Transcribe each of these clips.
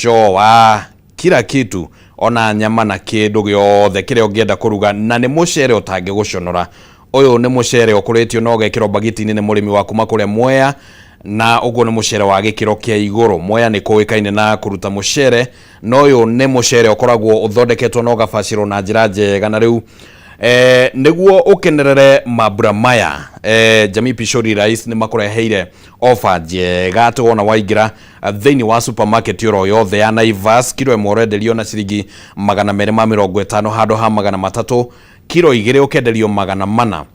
Mboco wa kila kitu, ona nyama na kĩndũ gĩothe kĩrĩa ũngĩenda kũruga, na nĩ mũcere ũtangĩgũconora. Ũyũ nĩ mũcere ũkũrĩtio na ũgekĩrwo mbagiti-inĩ nĩ mũrĩmi wa kuma kũrĩa Mwea, na ũguo nĩ mũcere wa gĩkĩro kĩa igũrũ. Mwea nĩ kũĩkaine na kũruta mũcere, na ũyũ nĩ mũcere ũkoragwo ũthondeketwo na ũgabacĩrwo na njĩra njega. Na rĩu nĩguo ũkenerere mambura maya, Jamii Pishori Rice nĩ makũreheire ofa njega atĩ wona waingĩra thĩinĩ wa supermarket oro yothe ya Naivas, kiro ĩmwe ũrenderio na ciringi 250 handũ ha 300, kiro 2 ũkenderio 490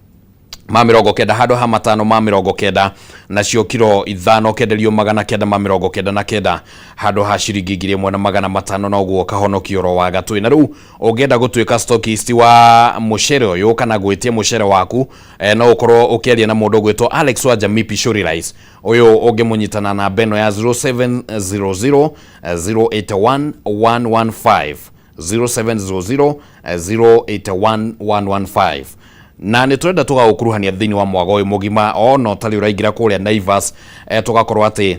handũ ha 590, nacio kiro 5 ũkenderio 999 handũ ha ciringi 1500, na ũguo ũkahonokio oro wa gatũĩ. Na rĩu ũngĩenda gũtuĩka stockist wa mũcere ũyũ kana gwĩtia mũcere waku, no ũkorwo ũkĩaria na mũndũ ũgwĩtwo Alex wa Jamii Pishori Rice. Ũyũ ũngĩmũnyita na namba ĩno ya 0700 081 115, 0700 081 115. Na nĩ tũrenda tũgagũkuruhania thĩinĩ wa mwaga ũyũ mũgima, ona ũtarĩ ũraingĩra kũrĩa Naivas, tũgakorwo atĩ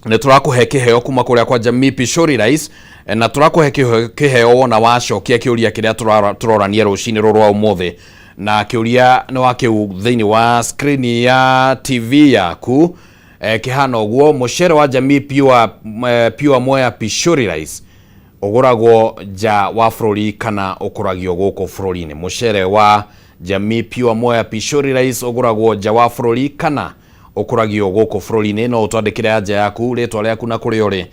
nĩ tũrakũhe kĩheo kuma kũrĩa kwa Jamii Pishori Rice, na tũrakũhe kĩheo wona wacokia kĩũria kĩrĩa tũrorania rũcinĩ rũrũ rwa ũmũthĩ. Na kĩũria nĩ wa kĩu thĩinĩ wa screen ya TV yaku, kĩhana ũguo: mũcere wa Jamii Pure Mwea Pishori Rice ũgũragwo nja wa bũrũri kana ũkũragio gũkũ bũrũri-inĩ? Mũcere wa Jamii Pure Mwea Pishori Rice ũgũragwo nja wa bũrũri kana ũkũragio gũkũ bũrũri-inĩ? No ũtwandĩkĩre anja yaku, rĩtwa rĩaku na kũrĩa ũrĩ,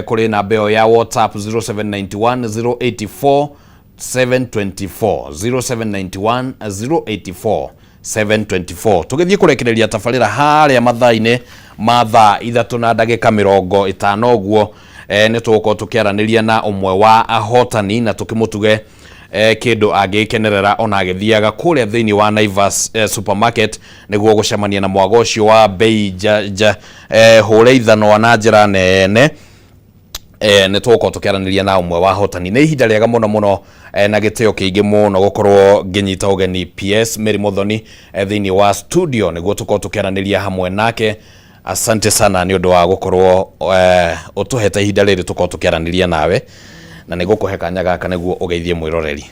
kũrĩ namba ĩyo ya WhatsApp 0791 084 724, 0791 084 724. Tũgĩthiĩ kũrekereria tabarĩra harĩa mathaa-inĩ ma thaa 3:50 ũguo, nĩ tũgũkorwo tũkĩaranĩria na ũmwe wa ahotani na tũkĩmũtuge kĩndũ angĩkenerera ona agĩthiaga kũrĩa thĩinĩ wa Naivas supermarket nĩguo gũcemania na mwago ũcio wa bei nja hũre ithanwa na njĩra nene. Nĩ tũgũkorwo tũkĩaranĩria na ũmwe wa ahotani. Nĩ ihinda rĩega mũno mũno, na gĩtĩo kĩingĩ mũno gũkorwo ngĩnyita ũgeni PS Mary Muthoni thĩinĩ wa studio nĩguo tũkorwo tũkĩaranĩria hamwe nake. Asante sana nĩ ũndũ wa gũkorwo ũtũhete ihinda rĩrĩ tũkorwo tũkĩaranĩria nawe, na nĩ gũkũhe kanya gaka nĩguo ũgeithie mwĩroreri.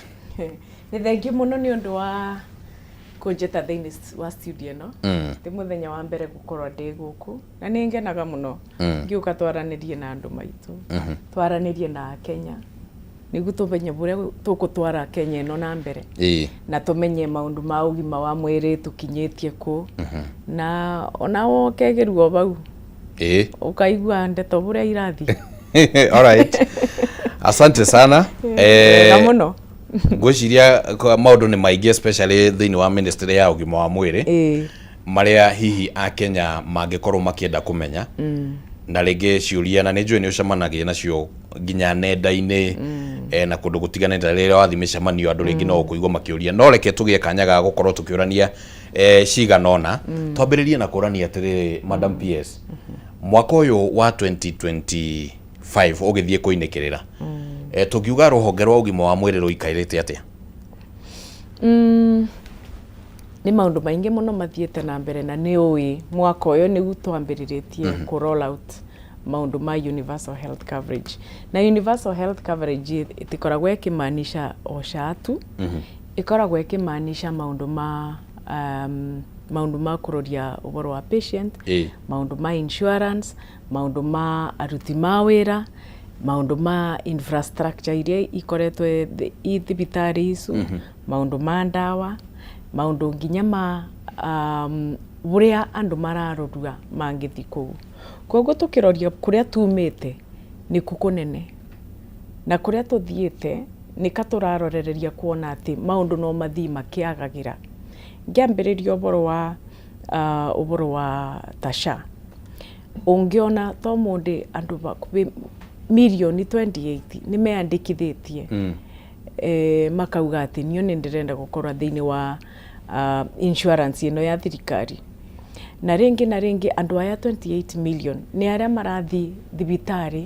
Nĩ thengiũ mũno nĩ ũndũ wa kũnjĩta thĩinĩ wa studio ĩno. Ti mũthenya wa mbere gũkorwo ndĩ gũkũ, na nĩ ngenaga mũno ngĩũka twaranĩrie na andũ maitũ, twaranĩrie na Kenya nĩguo tũmenye ũrĩa tũgũtwara Kenya ĩno na mbere, na tũmenye maũndũ ma ũgima wa mwĩrĩ tũkinyĩtie kũ, na onawo ũkegĩrwo bau ũkaigua ndeto ũrĩa irathiĩ. Alright, asante sana. Wega mũno. Ngwĩciria maũndũ nĩ maingĩ, especially thĩinĩ wa ministry ya ũgima wa mwĩrĩ, marĩa hihi akenya mangĩkorwo makĩenda kũmenya, na rĩngĩ ciũria, na nĩ njũĩ nĩ ũcemanagia nacio nginya nenda-inĩ, na kũndũ gũtiganĩte rĩrĩa wathiĩ mĩcemanio, andũ rĩngĩ no ũkũigua makĩũria. No reke tũgĩe kanya ga gũkorwo tũkĩũrania cigana ũna. Twambĩrĩrie na kũrania atĩrĩrĩ, Madam PS, mwaka ũyũ wa 2025 ũgĩthiĩ kũinĩkĩrĩra, tũngiuga rũhonge rwa ũgima wa mwĩrĩ rũikarĩte atĩa? Nĩ maũndũ maingĩ mũno mathiĩte na mbere, na nĩ ũĩ mwaka ũyũ nĩguo twambĩrĩrĩtie kũ roll out maũndũ ma universal health coverage. Na universal health coverage ĩtikoragwo ĩkĩmaanisha o SHA tu, ĩkoragwo ĩkĩmaanisha maũndũ ma kũroria ũhoro wa patient, maũndũ ma insurance, maũndũ ma aruti ma wĩra, maũndũ ma infrastructure iria ikoretwo i thibitarĩ icu, maũndũ ma ndawa, maũndũ nginya ma ũrĩa andũ mararorua mangĩthi kũu. Koguo tũkĩroria kũrĩa tumĩte nĩ kũ kũnene na kũrĩa tũthiĩte nĩ ka tũrarorereria kuona atĩ maũndũ no mathiĩ makĩagagĩra. Ngĩambĩrĩria ũhoro wa ta SHA, ũngĩona to mũndĩ andũ hakuhĩ mirioni 28 nĩ meandĩkithĩtie, makauga atĩ niĩ nĩ ndĩrenda gũkorwo thĩinĩ wa insurance ĩno ya thirikari. Na rĩngĩ na rĩngĩ andũ aya 28 million nĩ arĩa marathiĩ thibitarĩ,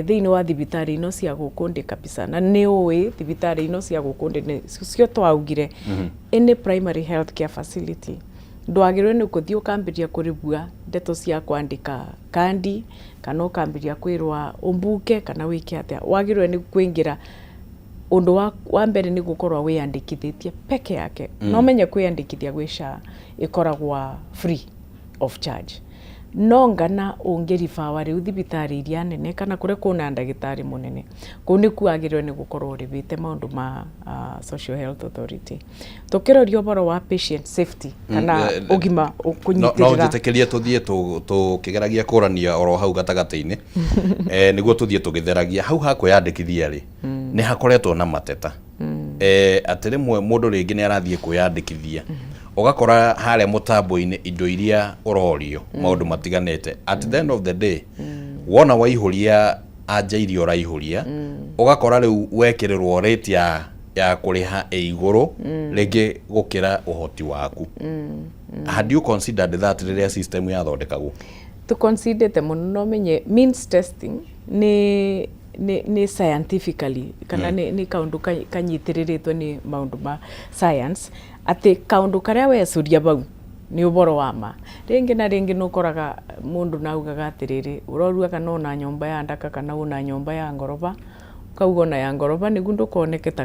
thĩinĩ wa thibitarĩ ino cia gũkũ ndĩ kabisa. Na nĩ ũĩ thibitarĩ ino cia gũkũ ndĩ nĩ cio twaugire any primary health care facility. Ndwagĩrĩirwo nĩ gũthiĩ ũkambĩrĩria kũrĩbua ndeto cia kwandĩka kandi kana ũkambĩrĩria kwĩrwa ũmbuke kana wĩke atĩa. Wagĩrĩirwo nĩ kũingĩra ũndũ wa mbere nĩ gũkorwo wĩyandĩkithĩtie peke yake. Na ũmenye kwĩyandĩkithia gwĩ SHA ĩkoragwa free of charge. No ngana ũngĩribawa rĩu thibitarĩ iria nene kana kũrĩa kwĩna ndagĩtarĩ mũnene, kũu nĩkuo wagĩrĩirwo nĩ gũkorwo ũrĩbĩte maũndũ ma Social Health Authority. Tũkĩroria ũhoro wa patient safety kana ũgima kũnyitĩrĩra. No njĩtĩkĩrie tũthiĩ tũkĩgeragia kũrania oro hau gatagatĩ-inĩ nĩguo tũthiĩ tũgĩtheragia hau ha kwĩyandĩkithia rĩ, nĩ hakoretwo na mateta atĩ rĩmwe mũndũ rĩngĩ nĩ arathiĩ kwĩyandĩkithia ũgakora harĩa mũtambo-inĩ indo iria ũrorio maũndũ matiganĩte, at the end of the day wona waihũria anja iria ũraihũria ũgakora rĩu wekĩrĩrwo rate ya kũrĩha ĩ igũrũ rĩngĩ gũkĩra ũhoti waku. Had you considered that rĩrĩa system yathondekagwo? Tũconsiderete mũno. No menye means testing nĩ scientifically kana nĩ kaũndũ kanyitĩrĩrĩtwo nĩ maũndũ ma science atĩ kaũndũ karĩa wecuria bau nĩ ũboro wa ma. Rĩngĩ na rĩngĩ nĩ ũkoraga mũndũ naugaga atĩrĩrĩ, ũroruga kana una nyũmba ya ndaka kana una nyũmba ya ngoroba, ũkauga ona ya ngoroba nĩguo ndũkoneke ta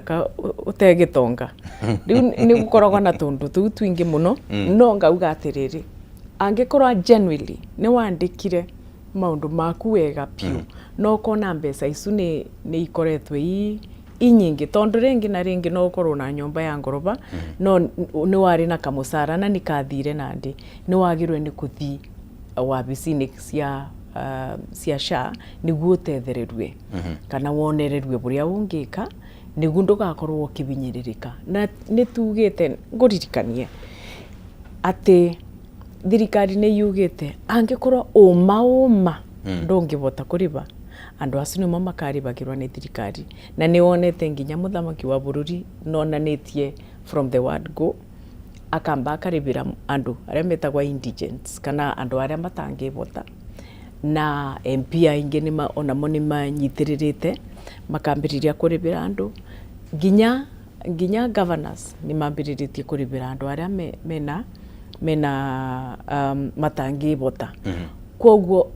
ũtegĩtonga. Rĩu nĩ gũkoragwo na tũndũ tũu twingĩ mũno. No ngauga atĩrĩrĩ, angĩkorwo genuinely nĩ wandĩkire maũndũ maku wega biũ no ũkona mbeca icu nĩ ikoretwo i nyingĩ, tondũ rĩngĩ na rĩngĩ no ũkorwo na nyũmba ya ngoroba no nĩ warĩ na kamũcara na nĩ kathire na ndĩ, nĩ wagĩrĩirwo nĩ kũthiĩ wabici-inĩ cia SHA nĩguo ũtethererue kana wonererue ũrĩa ũngĩka nĩguo ndũgakorwo ũkĩbinyĩrĩrĩka. Na nĩ tugĩte, ngũririkanie atĩ thirikari nĩ yugĩte angĩkorwo ũma ndũngĩbota kũrĩba, andũ acio nĩmo makarĩbagĩrwo nĩ thirikari. Na nĩ wonete nginya mũthamaki wa bũrũri nonanĩtie from the word go akamba akarĩbĩra andũ arĩa metagwo indigents kana andũ arĩa matangĩbota, na MP aingĩ nĩma onamo nĩ manyitĩrĩrĩte makambĩrĩria kũrĩbĩra andũ, nginya governors nĩ mambĩrĩrĩtie kũrĩbĩra andũ arĩa mena matangĩbota. Koguo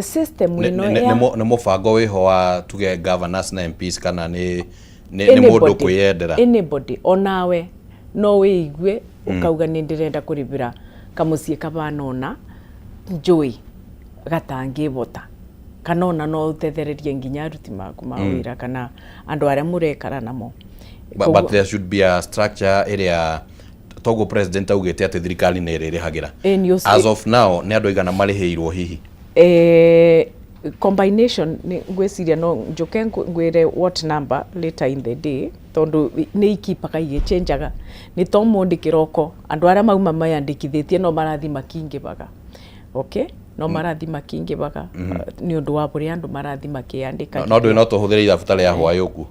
system ĩno nĩ mũbango wĩho wa tuge governors na MPs kana nĩ mũndũ kwĩyendera? Anybody, onawe no wĩigue ũkauga nĩ ndĩrenda kũrĩbĩra kamũciĩ kabana ona njũĩ gatangĩbota, kana ona no ũtethererie nginya aruti maku ma wĩra kana andũ arĩa mũrekara namo. But there should be a structure ĩrĩa toguo president augĩte atĩ thirikari nĩ ĩrĩrĩhagĩra. As of now nĩ andũ aigana marĩhĩirwo hihi? Combination nĩ ngwĩciria no njoke ngwĩre what number later in the day, tondũ nĩ ikipaga igĩchenjaga. Nĩ to mũndĩ kĩroko andũ arĩa mauma mayandĩkithĩtie no marathi makingĩbaga, okay, no marathi makingĩbaga nĩ ũndũ wa bũrĩa andũ marathi makĩandĩka. No ndũĩ no tũhũthĩre ithabu ta rĩa hwaĩ ũguo.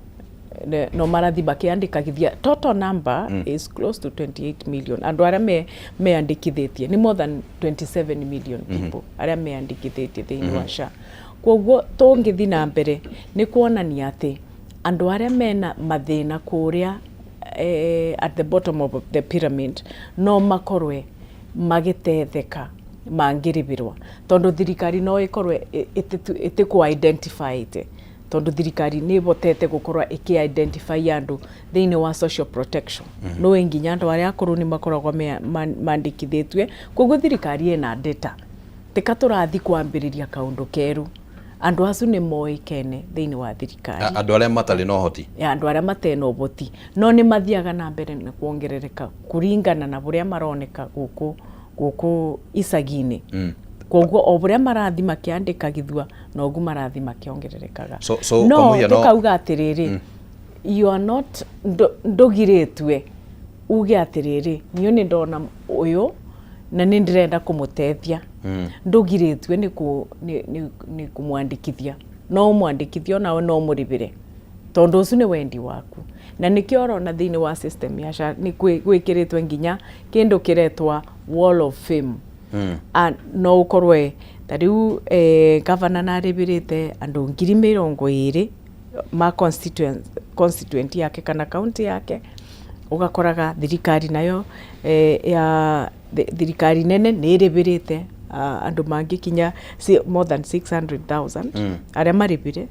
No marathi makĩandĩkagithia. Total number is close to 28 million andũ arĩa meandĩkithĩtie, nĩ more than 27 million people arĩa meandĩkithĩtie thĩinĩ wa SHA. Koguo tũngĩthi na mbere nĩ kuonania atĩ andũ arĩa mena mathĩna kũrĩa at the bottom of the pyramid no makorwe magĩtetheka mangĩrĩbĩrwa, tondũ thirikari no ĩkorwe ĩtĩkũ identify, tondũ thirikari nĩ ĩbotete gũkorwo ĩkĩ identify andũ thĩinĩ wa social protection. Nĩ nginya andũ arĩa akũrũ nĩ makoragwo mandĩkithĩtue. Koguo thirikari ĩna data tika tũrathi kwambĩrĩria kaũndũ kerũ, andũ acu nĩ moĩkene thĩinĩ wa thirikari. Andũ arĩa matarĩ na ũhoti. Ya andũ arĩa matena ũhoti, no nĩ mathiaga na mbere na kuongerereka kũringana na ũrĩa maroneka gũkũ icagi-inĩ. Koguo o ũrĩa marathi makĩandĩkagithua noguo marathi makĩongererekaga. So no kwa mũhiano- tũkauga atĩrĩrĩ, you are not ndũgirĩtue uge atĩrĩrĩ, niĩ nĩ ndona ũyũ na nĩ ndĩrenda kũmũteithia. Ndũgirĩtue nĩ kũmwandĩkithia, no ũmwandĩkithie onawe no ũmũrĩbĩre, tondũ ũcio nĩ wendi waku. Na nĩkĩo ũrona thĩinĩ wa system ya SHA nĩ gwĩkĩrĩtwe nginya kĩndũ kĩretwa wall of fame. No ũkorwe ta rĩu gavana narĩbĩrĩte andũ 20,000 ma constituent yake kana county yake. Ũgakoraga thirikari nayo ya thirikari nene nĩ ĩrĩbĩrĩte andũ mangĩkinya more than 600,000 arĩa marĩbire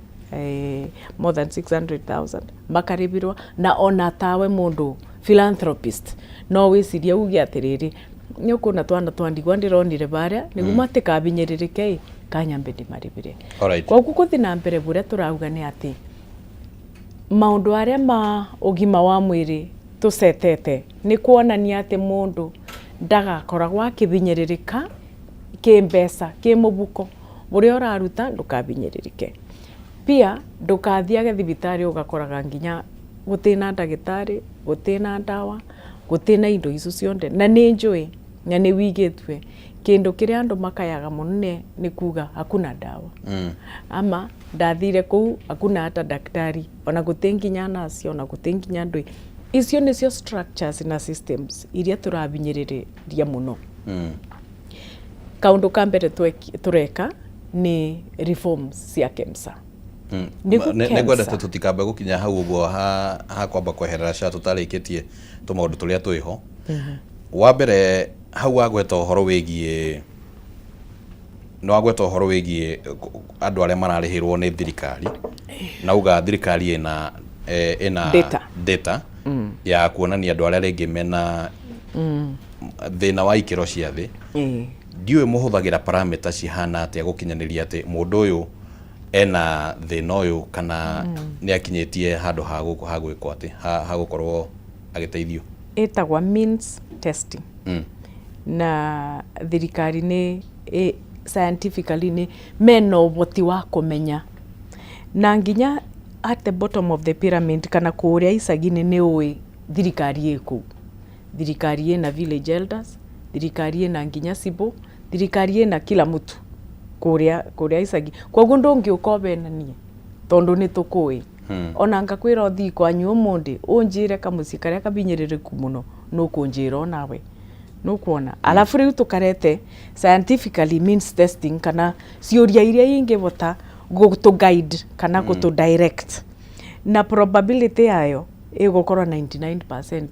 more than 600,000 makarĩbĩrwo. Na ona tawe mũndũ philanthropist no wĩcirie uge atĩrĩrĩ, nĩ ũkuona twana twa ndigwa ndĩronire barĩa nĩguo matikabinyĩrĩrĩke ĩ kanyambe ndĩmarĩbĩre. Koguo gũthiĩ na mbere bũrĩa tũrauga nĩ atĩ maũndũ arĩa ma ũgima wa mwĩrĩ tũcetete nĩ kuonania atĩ mũndũ ndagakoragwo akĩbinyĩrĩrĩka kĩmbeca, kĩmũbuko ũrĩa ũraruta ndũkabinyĩrĩrĩke. Pia ndũkathiage thibitarĩ ũgakoraga nginya gũtĩna ndagĩtarĩ, gũtĩna ndawa, gũtĩna indo icio cionde. Na nĩ njũĩ na nĩ wigĩtue kĩndũ kĩrĩa andũ makayaga mũno nĩ kuga hakuna dawa. Ama ndathire kũu hakuna hata daktari, ona gũtĩ nginya nurse, ona gũtĩ nginya ndũĩ. Icio nĩcio structures na systems iria tũrabinyĩrĩria mũno. Kaũndũ ka mbere tũreka nĩ reforms cia KEMSA. Nĩguo Nĩ ngwendete tũtikambe gũkinya hau ũguo ha kwamba kweherera SHA tũtarĩkĩtie tũmaũndũ tũrĩa twĩho. Wa mbere hau wagweta ũhoro wĩgiĩ nĩ wagweta ũhoro wĩgiĩ andũ arĩa mararĩhĩrwo nĩ thirikari na uga thirikari ĩna data. Data ya kuonania andũ arĩa rĩngĩ mena thĩna wa ikĩro cia thĩ. Ndiũĩ mũhũthagĩra parameter cihana atĩa gũkinyanĩria atĩ mũndũ ũyũ ena thĩna ũyũ kana nĩ akinyĩtie handũ ha gwĩkwo atĩ ha gũkorwo agĩteithio. Ĩtagwa means testing. Na thirikari nĩ scientifically nĩ mena ũhoti wa kũmenya na nginya at the bottom of the pyramid kana kũrĩa icagi-inĩ nĩ ũĩ thirikari ĩ kũu. Thirikari ĩna village elders, thirikari ĩna nginya cibũ, thirikari ĩna kila mtu kũrĩa icagi. Koguo ndũngĩũka ũbenanie tondũ nĩ tũkũĩ. Ona ngakwĩra ũthiĩ kwanyu ũmũthĩ ũnjĩre kamũciĩ karĩa kabinyĩrĩrĩku mũno nũkũnjĩra onawe nũkuona. Alafu rĩu tũkarete scientifically means testing kana ciũria iria ingĩbota gũtũ guide kana gũtũ direct na probability yayo ĩgũkorwo 99%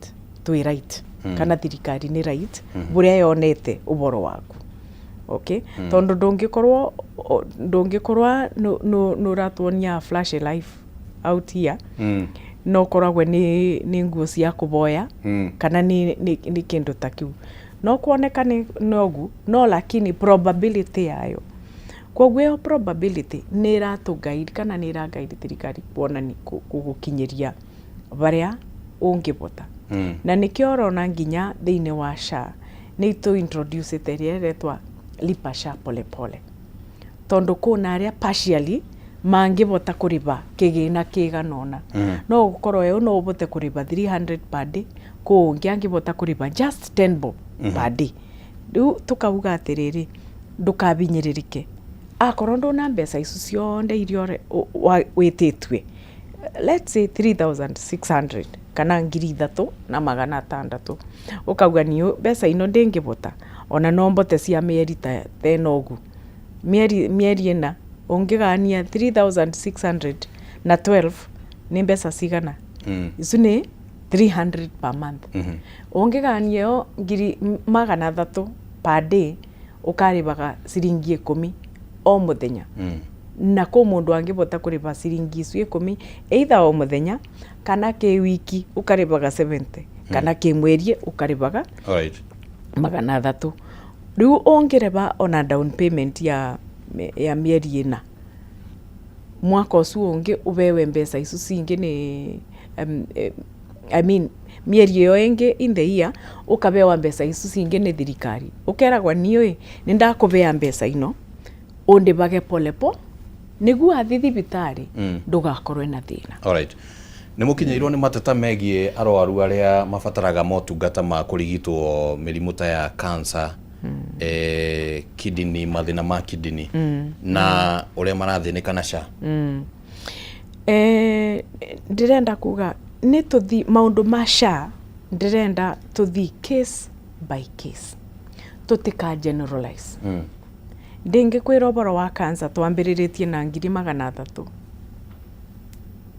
twĩ right kana thirikari nĩ right bũrĩa yonete ũboro waku, okay? Tondũ ndũngĩkorwo nĩ ũratuonia flash life out here no koragwe nĩ nguo cia kũboya kana nĩ kĩndũ ta kĩu no kuoneka nĩ nogu no, lakini probability yayo, koguo ĩyo probability nĩ ĩratũ guide kana nĩ ĩra guide thirikari kuonani gũgũkinyĩria barĩa ũngĩbota. Na nĩkĩo ũrona nginya thĩinĩ wa SHA nĩ tũ introduce ĩrĩa ĩretwa lipa SHA polepole, tondũ kũna arĩa partially mangĩbota kũrĩba kĩgĩna kĩigana ũna. No gũkorwo ĩyo no ũbote kũrĩba 300 per day, kũ ũngĩ angĩbota kũrĩba just 10 bob per day. Rĩu tũkauga atĩrĩrĩ, ndũkabinyĩrĩrĩke akorwo ndũna mbeca icio cionde iria wĩtĩtue, let's say 3600 kana 3600, ũkauga niĩ mbeca ino ndĩngĩbota ona no mbote cia mĩeri ta ĩno ũguo, mĩeri ĩna. Ũngĩgania 3600 na 12 nĩ mbeca cigana? Icu nĩ 300 per month. Ũngĩgania ĩyo 300 per day, ũkarĩbaga ciringi 10 o mũthenya. Na kũ mũndũ angĩbota kũrĩba ciringi icio 10 either o mũthenya kana kĩ wiki ũkarĩbaga 70 kana kĩ mweri ũkarĩbaga 300. Rĩu ũngĩrĩba ona down payment ya mĩeri 4, mwaka ũcio ũngĩ ũbewe mbeca icio cingĩ nĩ I mean mĩeri ĩyo ĩngĩ in the year ũkabewa mbeca icio cingĩ nĩ thirikari, ũkeragwo niĩ nĩ ndakũbea mbeca ino ũndĩbage polepo nĩguo athi thibitarĩ ndũgakorwe na thĩna. Alright. Nĩ mũkinyĩirwo nĩ mateta megiĩ arwaru arĩa mabataraga motungata ma kũrigitwo mĩrimũ ta ya cancer, kidney, mathĩna ma kidney na ũrĩa marathĩnĩka na SHA? Ndĩrenda kuga nĩ tũthi maũndũ ma SHA, ndĩrenda tũthi case by case, tũtika generalize. Ndĩngĩkwĩra ũboro wa cancer twambĩrĩrĩtie na 300,000,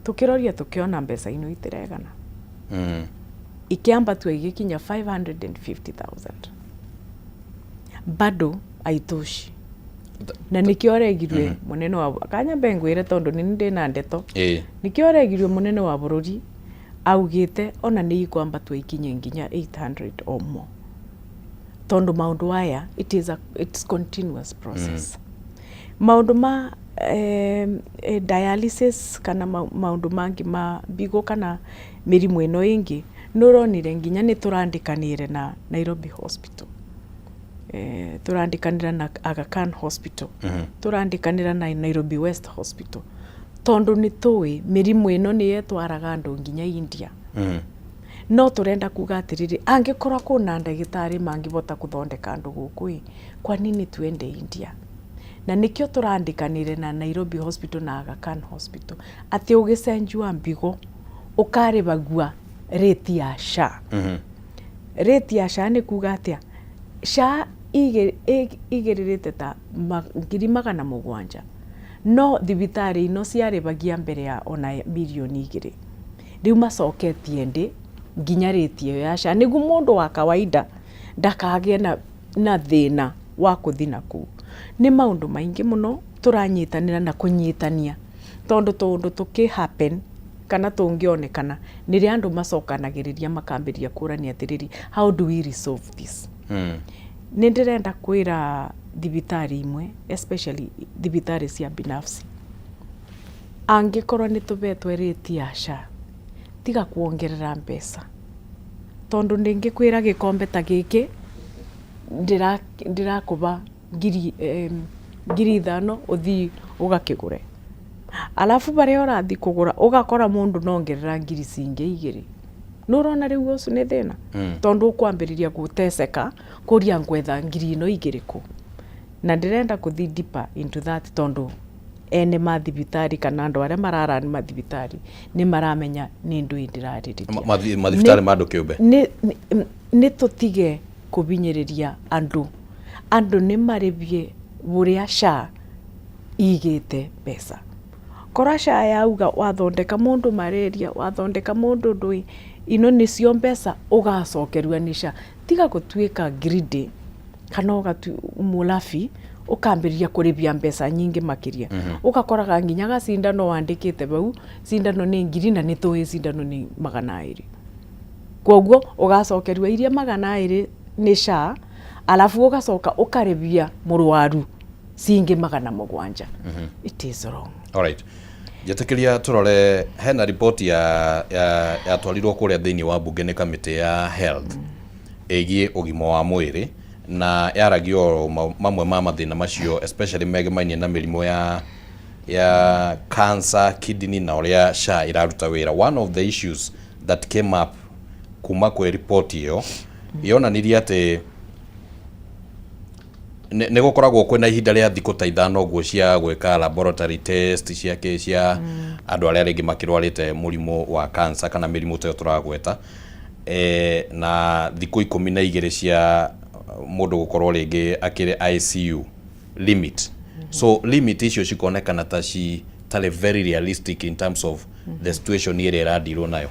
tũkĩroria tũkĩona mbeca ino itiregana. Ikiambatua igikinya 550,000, bado haitoshi, na nikio regirwe munene wa kanyambe ngwire, tondu nini ndina ndeto. Nikio regirwe munene wa bururi augite ona nĩ ikwambatwo ikinye nginya 800 or more, tondu maundu aya it's continuous process. Maundu ma dialysis kana maundu mangi ma mbigo kana mĩrimũ ĩno ĩngĩ, nĩ ũronire nginya nĩ tũrandĩkanĩre na Nairobi Hospital, tũrandĩkanĩra na Aga Khan Hospital, tũrandĩkanĩra na Nairobi West Hospital, tondu nĩ tũĩ mĩrimũ ĩno nĩ ĩtwaraga andũ nginya India. No tũrenda kuga atĩrĩrĩ, angĩkorwo kwĩna ndagĩtarĩ mangĩbota gũthondeka andũ gũkũ ĩ, kwa nini tuende India? Na nĩkĩo tũrandĩkanĩre na Nairobi Hospital na Aga Khan Hospital atĩ ũgĩcenjua mbigo ũkarĩbagua rate ya SHA. Rate ya SHA nĩ kuga atĩa? SHA igĩrĩrĩte ta 700,000, no thibitarĩ ino ciarĩbagia mbere ya ona 2 mirioni. Rĩu macoketie ndĩ nginya rate ĩyo ya SHA nĩguo mũndũ wa kawaida ndakagĩe na thĩna wa kũthi na kũu. Nĩ maũndũ maingĩ mũno tũranyitanĩra na kũnyitania, tondũ tũũndũ tũkĩ happen kana tũngĩonekana nĩrĩa andũ macokanagĩrĩria makambĩrĩria kũrania atĩrĩrĩ, "How do we resolve this?" Nĩ ndĩrenda kwĩra thibitarĩ imwe, especially thibitarĩ cia binafsi, angĩkorwo nĩ tũbetwe rate ya SHA, tiga kuongerera mbeca, tondũ ndĩngĩkwĩra gĩkombe ta gĩkĩ ndĩrakũba 5,000 ũthii ũgakĩgũre, alafu barĩa ũrathi kũgũra ũgakora mũndũ nongerera 2,000 cingĩ. Nĩ ũrona rĩu ũcio nĩ thĩna, tondũ ũkwambĩrĩria gũteceka kũria ngwetha 2,000 kũ. Na ndĩrenda kũthi deeper into that, tondũ ene mathibitarĩ kana andũ arĩa mararani mathibitarĩ nĩ maramenya nĩ ndũĩ ndĩrarĩrĩria. Mathibitarĩ ma andũ kĩũmbe. Nĩ tũtige kũbinyĩrĩria andũ. Andũ nĩ marĩbie bũrĩa SHA igĩte mbeca. Korwa SHA yauga wathondeka mũndũ malaria, wathondeka mũndũ ndũĩ, ino nĩcio mbeca ũgacokerua nĩ SHA. Tiga gũtuĩka greedy kana ũgatu mũlabi ũkambĩrĩria kũrĩbia mbeca nyingĩ makĩria, ũgakoraga nginya gacindano wandĩkĩte bau cindano nĩ ngiri na nĩ tũĩ cindano nĩ 200. Koguo ũgacokerua iria 200 nĩ SHA, alafu ũgacoka ũkarĩbia mũrwaru cingĩ 700. It is wrong. Alright. Njĩtĩkĩria tũrore hena riboti ya yatwarirwo kũrĩa thĩinĩ wa mbunge nĩ kamĩtĩ ya health ĩgiĩ ũgima wa mwĩrĩ, na yaragia o mamwe ma mathĩna macio, especially megemainie na mĩrimũ ya cancer, kidney na ũrĩa SHA ĩraruta wĩra. One of the issues that came up kuma kwĩ riboti ĩyo yonanirie atĩ nĩ gũkoragwo kwĩna ihinda rĩa thikũ ta 5 ũguo cia gwĩka laboratory test cia kĩ cia andũ arĩa rĩngĩ makĩrwarĩte mũrimũ wa cancer kana mĩrimũ ta ĩyo tũragweta, na thikũ 12 cia mũndũ gũkorwo rĩngĩ akĩrĩ ICU limit. So limit icio cikonekana ta citarĩ very realistic in terms of the situation ĩrĩa ĩradirwo nayo.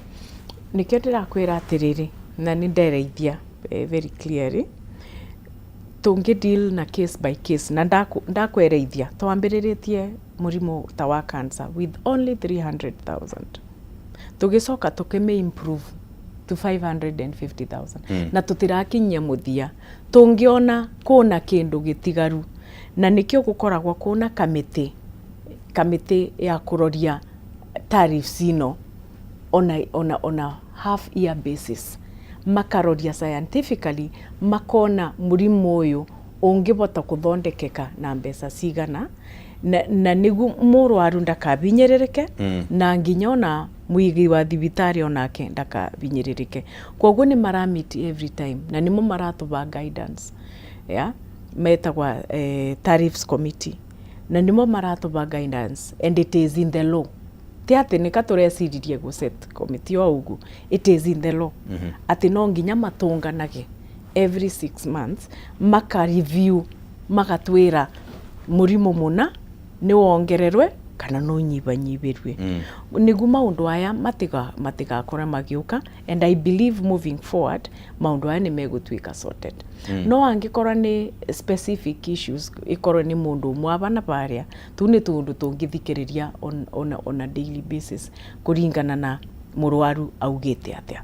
Nĩkĩo ndĩrakwĩra atĩrĩrĩ, na nĩ ndereithia very clearly, tũngĩ deal na case by case, na ndakwereithia twambĩrĩrĩtie mũrimũ ta wa cancer with only 300,000, tũgĩcoka tũkĩmĩ improve to 550,000, na tũtirakinyia mũthia. Tũngĩona kũna kĩndũ gĩtigaru, na nĩkĩo gũkoragwo kũna kamĩtĩ ya kũroria tariffs ino ona half year basis, makaroria scientifically, makona mũrimũ ũyũ ũngĩbota kũthondekeka na mbeca cigana, na nĩguo mũrwaru ndakabinyĩrĩrĩke, na nginya ona mũigi wa thibitarĩ onake ndakabinyĩrĩrĩke. Koguo nĩ maramit every time na nĩmo maratũba guidance, yeah? Metagwa tariffs committee, na nĩmo maratũba guidance, and it is in the law. Ti atĩ nĩ ka tũreciririe gũ set committee o ũguo. It is in the law atĩ no nginya matũnganage every 6 months, maka review, magatwĩra mũrimũ mũna nĩ wongererwe. Kana no nyibanyibĩrue nĩguo maũndũ aya matigakorwo magĩũka. And I believe moving forward maũndũ aya nĩ megũtuĩka sorted. No angĩkorwo nĩ specific issues, ikorwo nĩ mũndũ ũmwe aba na barĩa, tũu nĩ tũũndũ tũngĩthikĩrĩria on a daily basis kũringana na mũrwaru augĩte atĩa.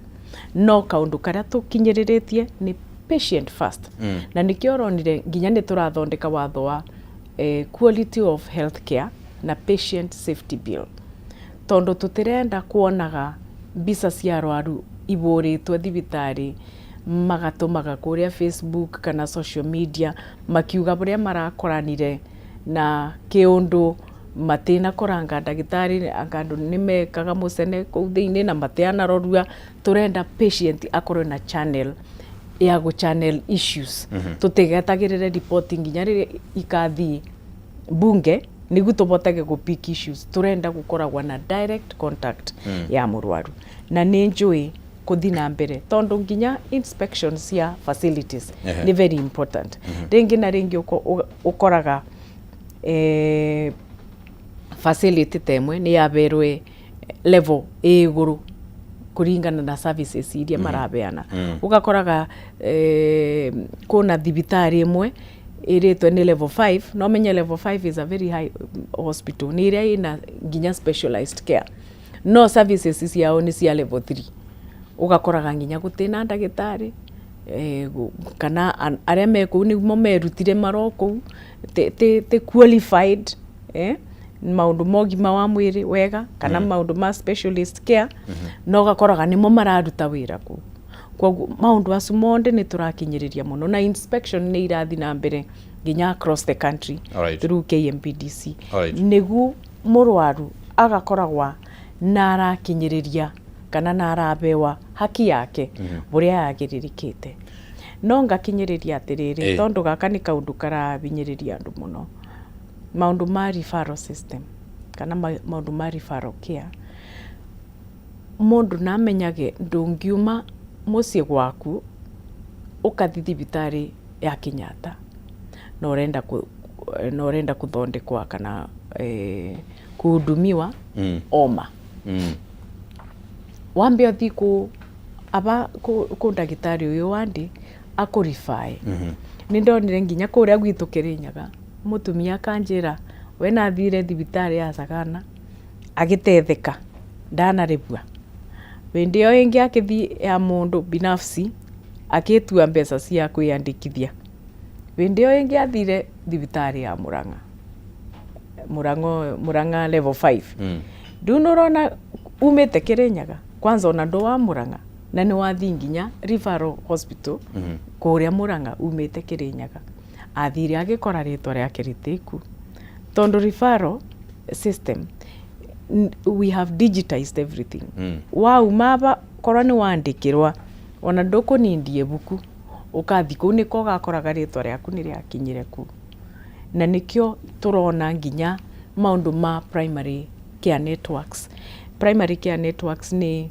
No kaũndũ karĩa tũkinyĩrĩrĩtie nĩ patient first, na nĩkĩo ũronire nginya nĩ tũrathondeka watho wa quality of health care na patient safety bill, tondũ tũtirenda kuonaga mbica cia arwaru ibũrĩtwo thibitarĩ, magatũmaga kũrĩa Facebook kana social media makiuga ũrĩa marakoranire na kĩũndũ matinakoranga ndagĩtarĩ, anga andũ nĩ mekaga mũcene kũu thĩinĩ na matianarorua. Tũrenda patient akorwo na channel ya gũ channel issues. Tũtigetagĩrĩre report nginya rĩrĩa ikathiĩ bunge nĩguo tũbotage gũ pick issues. Tũrenda gũkoragwo na direct contact ya mũrwaru, na nĩ njũĩ kũthi na mbere tondũ nginya inspection cia facilities nĩ very important. Rĩngĩ na rĩngĩ ũkoraga facility ta ĩmwe nĩ yaberwe level ĩ igũrũ kũringana na services iria marabeana. Ũgakoraga kũna thibitarĩ ĩmwe ĩrĩtwe nĩ level 5, no menye level 5 is a very high hospital, nĩ ĩrĩa ĩna nginya specialized care, no services ciao nĩ cia level 3. Ũgakoraga nginya gũtĩna ndagĩtarĩ kana arĩa me kũu nĩmo merutire maro kũu ti qualified maũndũ ma ũgima wa mwĩrĩ wega kana maũndũ ma specialist care, no ũgakoraga nĩmo mararuta wĩra kũu. Koguo maũndũ acu monde nĩ tũrakinyĩrĩria mũno, na inspection nĩ irathi na mbere nginya across the country through KMPDC, nĩguo mũrwaru agakoragwa na arakinyĩrĩria kana na arabewa haki yake ũrĩa yagĩrĩrĩkĩte. No ngakinyĩrĩria atĩrĩrĩ, tondũ gaka nĩ kaũndũ karahinyĩrĩria andũ mũno, maũndũ ma referral system kana maũndũ ma referral care. Mũndũ namenyage ndũngiuma mũciĩ gwaku ũkathi thibitarĩ ya Kenyatta na ũrenda kũthondekwa kana kuhudumiwa oma, wambe ũthi ku aba ku ndagĩtarĩ ũyũ wandi akũribae. Nĩ ndonire nginya kũrĩa gwitũ Kĩrĩnyaga, mũtumia akanjĩra we nathire thibitarĩ ya Sagana agĩtetheka ndanarĩbua. Hĩndĩ ĩyo ĩngĩ akĩthi ya mũndũ binafsi akĩtua mbeca cia kwĩyandĩkithia. Hĩndĩ ĩyo ĩngĩ athire thibitarĩ ya Murang'a, Murang'a level 5. Rĩu nĩ ũrona umĩte Kĩrĩnyaga kwanza ona ndũ wa Murang'a na nĩ wathi nginya referral hospital kũrĩa Murang'a umĩte Kĩrĩnyaga, athire agĩkora rĩtwa rĩake rĩtĩku, tondũ referral system we have digitized everything. Wauma aba korwo nĩ wandĩkĩrwa ona ndũkũnindie ibuku ũkathi kũu nĩko ũgakoraga rĩtwa rĩaku nĩ rĩakinyire kuu. Na nĩkĩo tũrona nginya maũndũ ma primary care networks. Primary care networks nĩ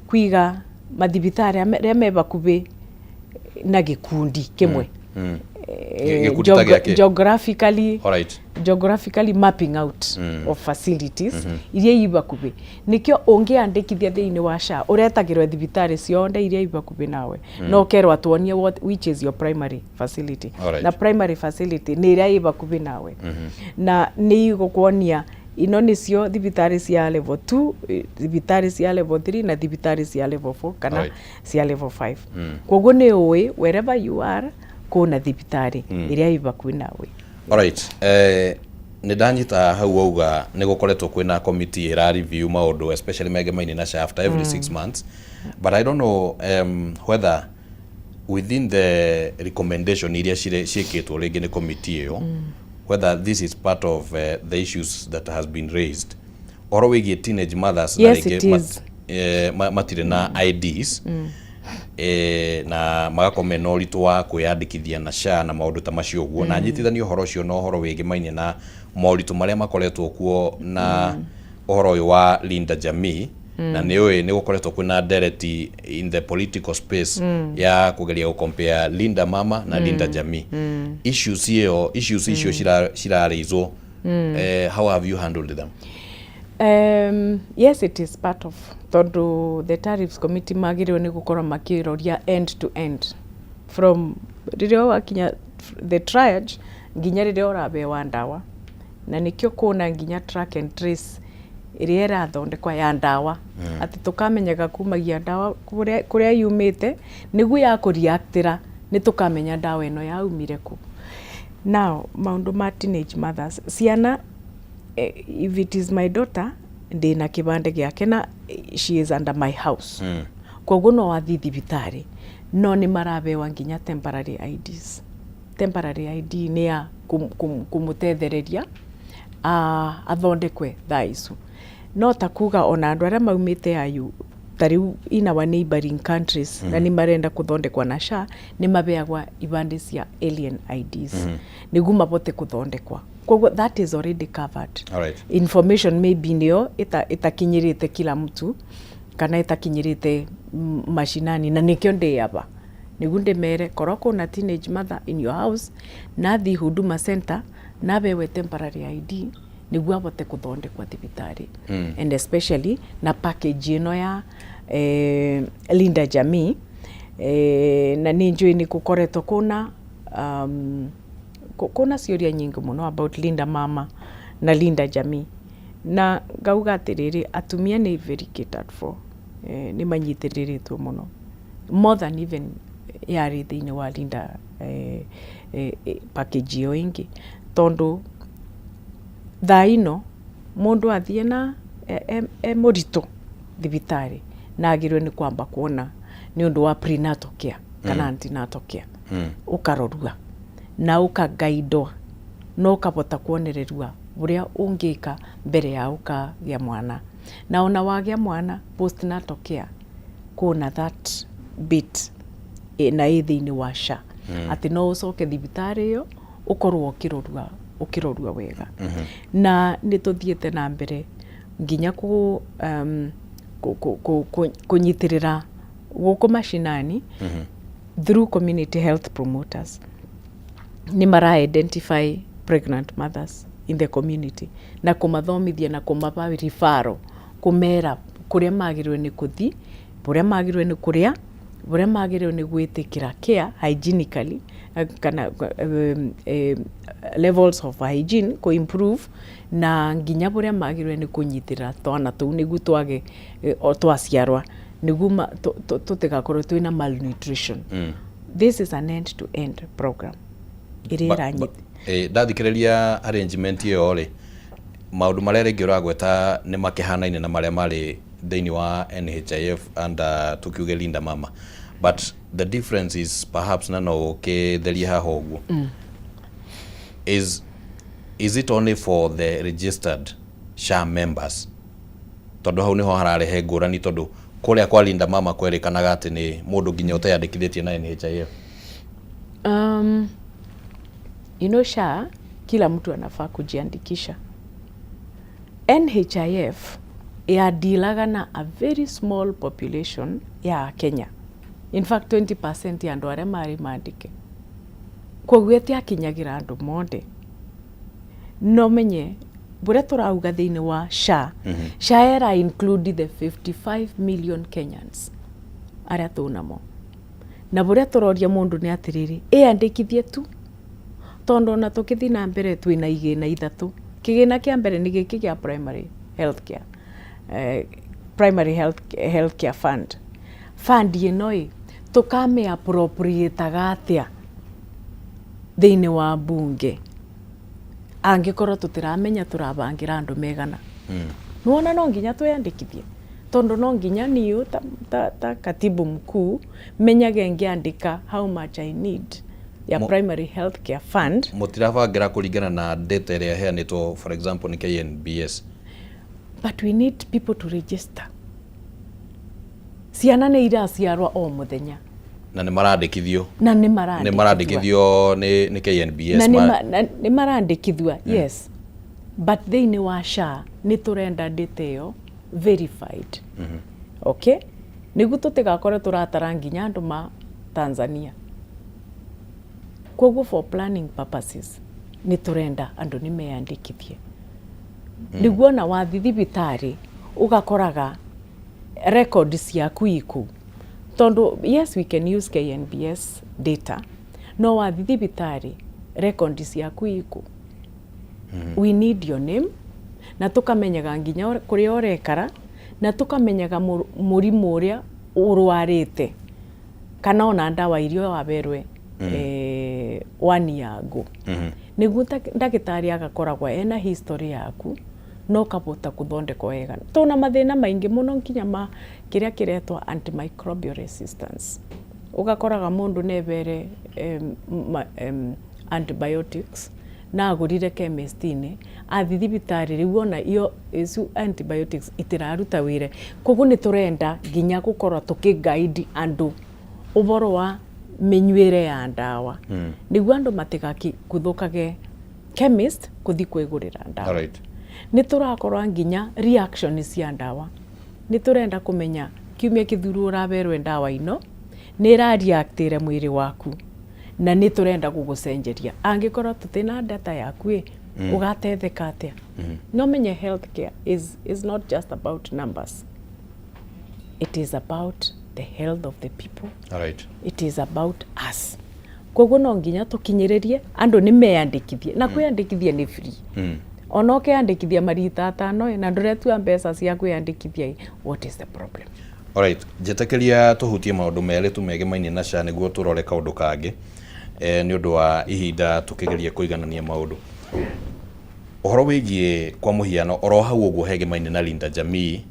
kwiga mathibitarĩ arĩa me bakubĩ na gĩkundi kĩmwe. Gĩkundi ta gĩakĩ? Geographically, geographically mapping out of facilities iria i bakubĩ. Nĩkĩo ũngĩandĩkithia thĩinĩ wa SHA ũretagĩrwo thibitarĩ ciothe iria i bakubĩ nawe, no ũkerwo atuonie which is your primary facility. Na primary facility nĩ ĩrĩa ĩ bakubĩ nawe, na nĩ igũkuonia ino nĩcio thibitarĩ cia level 2, thibitarĩ cia level 3 na thibitarĩ cia level 4 kana cia level 5. Koguo nĩ ũĩ wherever you are kũna thibitarĩ ĩrĩa ĩ bakuĩ nawe. Alright. Nĩ ndanyita hau wauga nĩ gũkoretwo kwĩna committee ĩra review maũndũ especially megemaine na SHA after every 6 months, but I don't know whether within the recommendation iria ciĩkĩtwo rĩngĩ nĩ committee ĩyo, whether this is part of the issues that has been raised, ũhoro wĩgiĩ teenage mothers na Yes, rĩngĩ it is. matirĩ na IDs na magakorwo mena ũritũ wa kwĩyandĩkithia na SHA na maũndũ ta macio ũguo, na nyitithanie ũhoro ũcio na ũhoro wĩgĩmainie na moritũ marĩa makoretwo kuo na ũhoro ũyũ wa Linda Jamii. Na nĩ ũĩ nĩ gũkoretwo kwĩna ndereti in the political space ya kũgeria gũ compare Linda Mama na Linda Jamii. Issues ĩyo, issues icio cirarĩizwo, how have you handled them? Yes, it is part of, tondũ the tariffs committee magĩrĩirwo nĩ gũkorwo makĩroria end to end, from rĩrĩa wakinya the triage nginya rĩrĩa ũrabewa ndawa. Na nĩkĩo kũna nginya track and trace ĩrĩa ĩrathondekwa ya ndawa, atĩ tũkamenyaga kumagia ndawa kũrĩa yumĩte, nĩguo ya kũreactĩra nĩ tũkamenya ndawa ĩno yaumire kũ. Now, maũndũ ma teenage mothers, ciana, if it is my daughter, ndĩna kĩbandĩ gĩake na she is under my house, koguo no athiĩ thibitarĩ, no nĩ marabewa nginya temporary IDs. Temporary ID nĩ ya kũmũtethereria athondekwe thaa icu. No ta kuga ona andũ arĩa maumĩte ayu ta rĩu in our neighboring countries na nĩ marenda kũthondekwa na SHA, nĩ mabeagwa ibandĩ cia alien IDs nĩguo mabote kũthondekwa. Koguo that is already covered. Information maybe nĩyo ĩtakinyĩrĩte kila mtu kana ĩtakinyĩrĩte mashinani, na nĩkĩo ndĩaba nĩguo ndĩmere korwo kwĩna teenage mother in your house, nathi Huduma Center nabewe temporary ID nĩguo abote kũthondekwa thibitarĩ, and especially na package ĩno ya Linda Jamii. Na nĩ njũĩ nĩ gũkoretwo kũna kũna ciũria nyingĩ mũno about Linda Mama na Linda Jamii, na ngauga atĩrĩrĩ, atumia nĩ very catered for, nĩ manyitĩrĩrĩtwo mũno, more than even yarĩ thĩinĩ wa Linda package ĩyo ĩngĩ, tondũ thaa ino mũndũ athiĩ na e mũritũ thibitarĩ na agĩrĩirwo nĩ kwamba kuona nĩ ũndũ wa prenatal care kana antenatal care, ũkarorua na ũkagaidwo na ũkabota kuonererua ũrĩa ũngĩka mbere ya ũkagĩa mwana, na ona wagĩa mwana, postnatal care kuna that bit na ĩ thĩinĩ wa SHA, atĩ no ũcoke thibitarĩ ĩyo ũkorwo ũkĩrorua wega. Na nĩ tũthiĩte na mbere nginya kũ kũnyitĩrĩra gũkũ mashinani through community health promoters. Nĩ mara identify pregnant mothers in the community na kũmathomithia na kũmaba referral, kũmera kũrĩa magĩrĩirwo nĩ kũthi, ũrĩa magĩrĩirwo nĩ kũrĩa, ũrĩa magĩrĩirwo nĩ gwĩtĩkĩra care hygienically, kana levels of hygiene kũ improve, na nginya ũrĩa magĩrĩirwo nĩ kũnyitĩrĩra twana tũu nĩguo twage o twaciarwa nĩguo tũtigakorwo twĩna malnutrition. This is an end to end program ĩrĩa ĩranyita. Ndathikĩrĩria arrangement ĩyo rĩ, maũndũ marĩa rĩngĩ ũragweta nĩ makĩhanaine na marĩa marĩ thĩinĩ wa NHIF and tukiuge Linda Mama, but the difference is perhaps, na no ũkĩtherie haha ũguo, is it only for the registered SHA members? Tondũ hau nĩho hararehe ngũrani, tondũ kũrĩa kwa Linda Mama kwerĩkanaga atĩ nĩ mũndũ nginya ũteyandĩkithĩtie na NHIF. You know, SHA kila mtu anafaa kujiandikisha. NHIF yadilaga na a very small population ya Kenya. In fact, 20% ya andũ arĩa marĩ mandĩke. Koguo ĩtiakinyagira andũ mothe. No menye bũrĩa tũrauga thĩinĩ wa SHA, SHA ĩra include the 55 million Kenyans arĩa tũnamo, na bũrĩa tũroria mũndũ nĩ atĩrĩrĩ, ĩyandĩkithie tu, tondũ ona tũkĩthiĩ na mbere twĩna igĩna ithatũ. Kĩgĩna kĩa mbere nĩ gĩkĩ gĩa primary health care, primary health care fund. Fund ĩno ĩ tũkamĩ appropriataga atĩa thĩinĩ wa bunge angĩkorwo tũtiramenya tũrabangĩra andũ megana? Nĩwona no nginya twĩyandĩkithie, tondũ no nginya niũ ta katibu mkuu menyage ngĩandĩka how much I need ya primary health care fund. Mũtirabangĩra kũringana na data ĩrĩa ĩheanĩtwo, for example, nĩ KNBS? But we need people to register. Ciana nĩ iraciarwa o mũthenya. Na nĩ marandĩkithio. Na nĩ nĩ marandĩkithio. Marandĩkithio nĩ KNBS. Na nĩ marandĩkithua, yes, but thĩinĩ wa SHA nĩ tũrenda data ĩyo. verified. Okay, nĩguo tũtigakorwo tũratara nginya andũ ma Tanzania. Koguo for planning purposes nĩ tũrenda andũ nĩ meyandĩkithie, nĩguo ona wathi thibitarĩ ũgakoraga record ciaku ikũu, tondũ yes, we can use KNBS data, no wathi thibitarĩ record ciaku ikũ. We need your name, na tukamenyaga nginya kũrĩa ũrekara, na tukamenyaga mũrimũ ũrĩa ũrwarĩte, kana ona ndawa iria waberwe one year ago, nĩguo ndagĩtarĩ agakoragwo ena history yaku na ũkabota gũthondekwo wega. Tũna mathĩna maingĩ mũno, nginya ma kĩrĩa kĩretwo antimicrobial resistance. Ũgakoraga mũndũ nebere antibiotics na agũrire chemist-inĩ, athi thibitarĩ rĩu ona iyo icu antibiotics itiraruta wĩra. Koguo nĩ tũrenda nginya gũkorwo tũkĩ guide andũ ũboro wa mĩnyuĩre ya ndawa, nĩguo andũ matigakiguthũkage chemist kũthi kwĩgũrĩra ndawa. Nĩ tũrakorwo nginya reaction cia ndawa. Nĩ tũrenda kũmenya kiumia kĩthuru ũraberwe ndawa ino nĩ ĩrareactĩre mwĩrĩ waku, na nĩ tũrenda gũgũcenjeria. Angĩkorwo tũtina data yaku ĩ, ũgatetheka atĩa? No menye healthcare is not just about numbers, it is about the health of the people. It is about us. Koguo no nginya tũkinyĩrĩrie andũ nĩ meyandĩkithie, na kwĩyandĩkithia nĩ free. Ona ũkeyandĩkithia marita atano ĩ, na ndũretua mbeca cia kwĩyandĩkithia ĩ, what is the problem? Alright, njĩtĩkĩria tũhutie maũndũ merĩ tu megemainie na SHA, nĩguo tũrore kaũndũ kangĩ, nĩ ũndũ wa ihinda tũkĩgeria kũiganania maũndũ. Ũhoro wĩgiĩ, kwa mũhiano, oro hau ũguo hegemainie na Linda Jamii,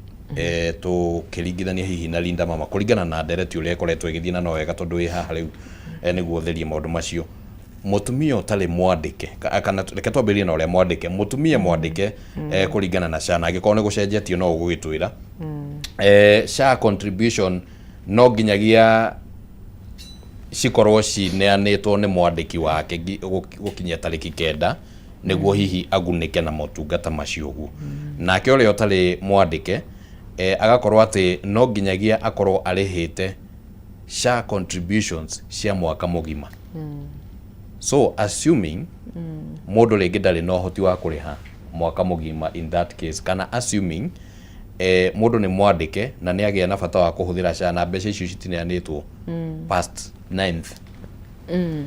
tũkĩringithania hihi na Linda Mama, kũringana na ndereti ũrĩa ĩkoretwo ĩgĩthiĩ, na no wega tondũ wĩ haha rĩu, nĩguo ũtherie maũndũ macio. Mũtumia ũtarĩ mwandĩke, kana reke twambĩrĩrie na ũrĩa mwandĩke, mũtumia mwandĩke, kũringana na SHA, na angĩkorwo nĩ gũcenjetio no ũgũgĩtwĩra, SHA contribution no nginyagia cikorwo cineanĩtwo nĩ mwandĩki wake gũkinyia tarĩki 9, nĩguo hihi agunĩke na motungata macio ũguo. Nake ũrĩa ũtarĩ mwandĩke, agakorwo atĩ no nginyagia akorwo arĩhĩte SHA contributions cia mwaka mũgima. So assuming mũndũ rĩngĩ ndarĩ na ũhoti wa kũrĩha mwaka mũgima, in that case, kana assuming mũndũ nĩ mwandĩke na nĩ agĩa na bata wa kũhũthĩra SHA na mbeca icio citineanĩtwo past 9th,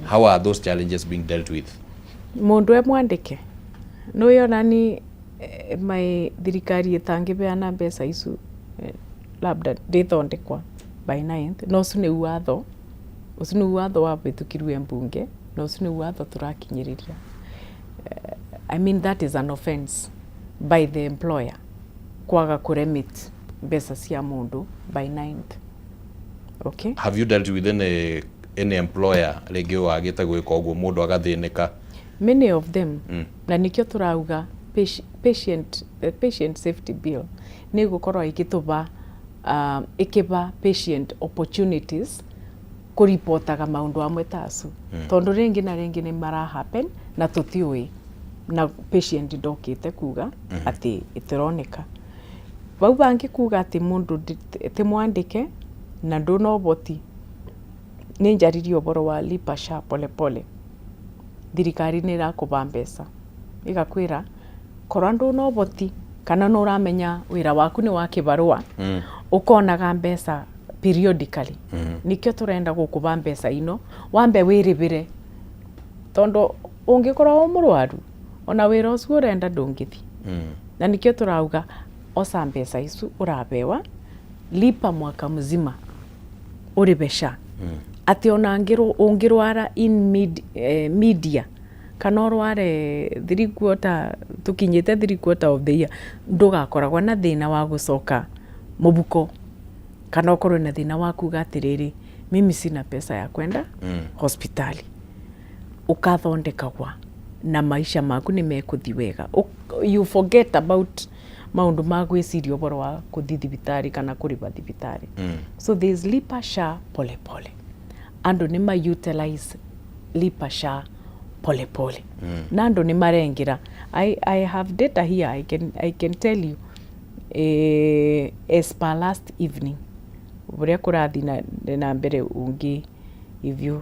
how are those challenges being dealt with? Mundu e mwandĩke nĩ onani mai thirikari ĩtangĩbeana mbeca icu, labda ndĩthondekwa by 9th, no ũcio nĩ watho, ũcio nĩ watho wabĩtũkirwe mbunge, na ũcio nĩ watho tũrakinyĩrĩria. I mean, that is an offense by the employer kwaga kũremit mbeca cia mũndũ by 9th, okay? Have you dealt with any employer rĩngĩ wagĩte gwĩka ũguo, mũndũ agathĩnĩka? Many of them. Na nikio turauga patient, the patient safety bill nĩ gũkorwo ĩgĩtũba ĩkĩba patient opportunities kũripotaga maũndũ amwe ta acu, tondũ rĩngĩ na rĩngĩ nĩ mara happen na tũtiũĩ, na patient ndokĩte kuga atĩ ĩtĩroneka bau bangĩ kuga atĩ mũndũ ti mwandĩke na ndũna ũboti. Nĩ njaririe ũboro wa lipa SHA polepole. Thirikari nĩ ĩrakũba mbeca, ĩgakwĩra korwa ndũna ũboti kana nĩ ũramenya wĩra waku nĩ wa kĩbarũa, ũkonaga mbeca periodically, nikĩo tũrenda gũkũba mbeca ino wambe wĩrĩbĩre, tondũ ũngĩkorwo wĩ mũrwaru ona wĩra ũcio ũrenda ndũngĩthi. Na nikĩo tũrauga oca mbeca icu ũrabewa, lipa mwaka mzima, ũrĩbe SHA, atĩ ona ũngĩrwara in media kana ũrware 3/4, tũkinyĩte 3/4 of the year, ndũgakoragwo na thĩna wa gũcoka mũbuko kana ũkorwo na thĩna wa kuga atĩrĩrĩ, mimi sina pesa ya kwenda hospitali. Ũkathondekagwa na maisha maku nĩ mekũthi wega. You forget about maũndũ ma gwĩciria ũboro wa kũthi thibitarĩ kana kũrĩba thibitarĩ. So there is lipa SHA pole pole. Andũ nĩ ma utilize lipa SHA pole pole na andũ nĩ marengera. I have data here, I can tell you. As per last evening ũrĩa kũrathiĩ na mbere ũngĩ, if you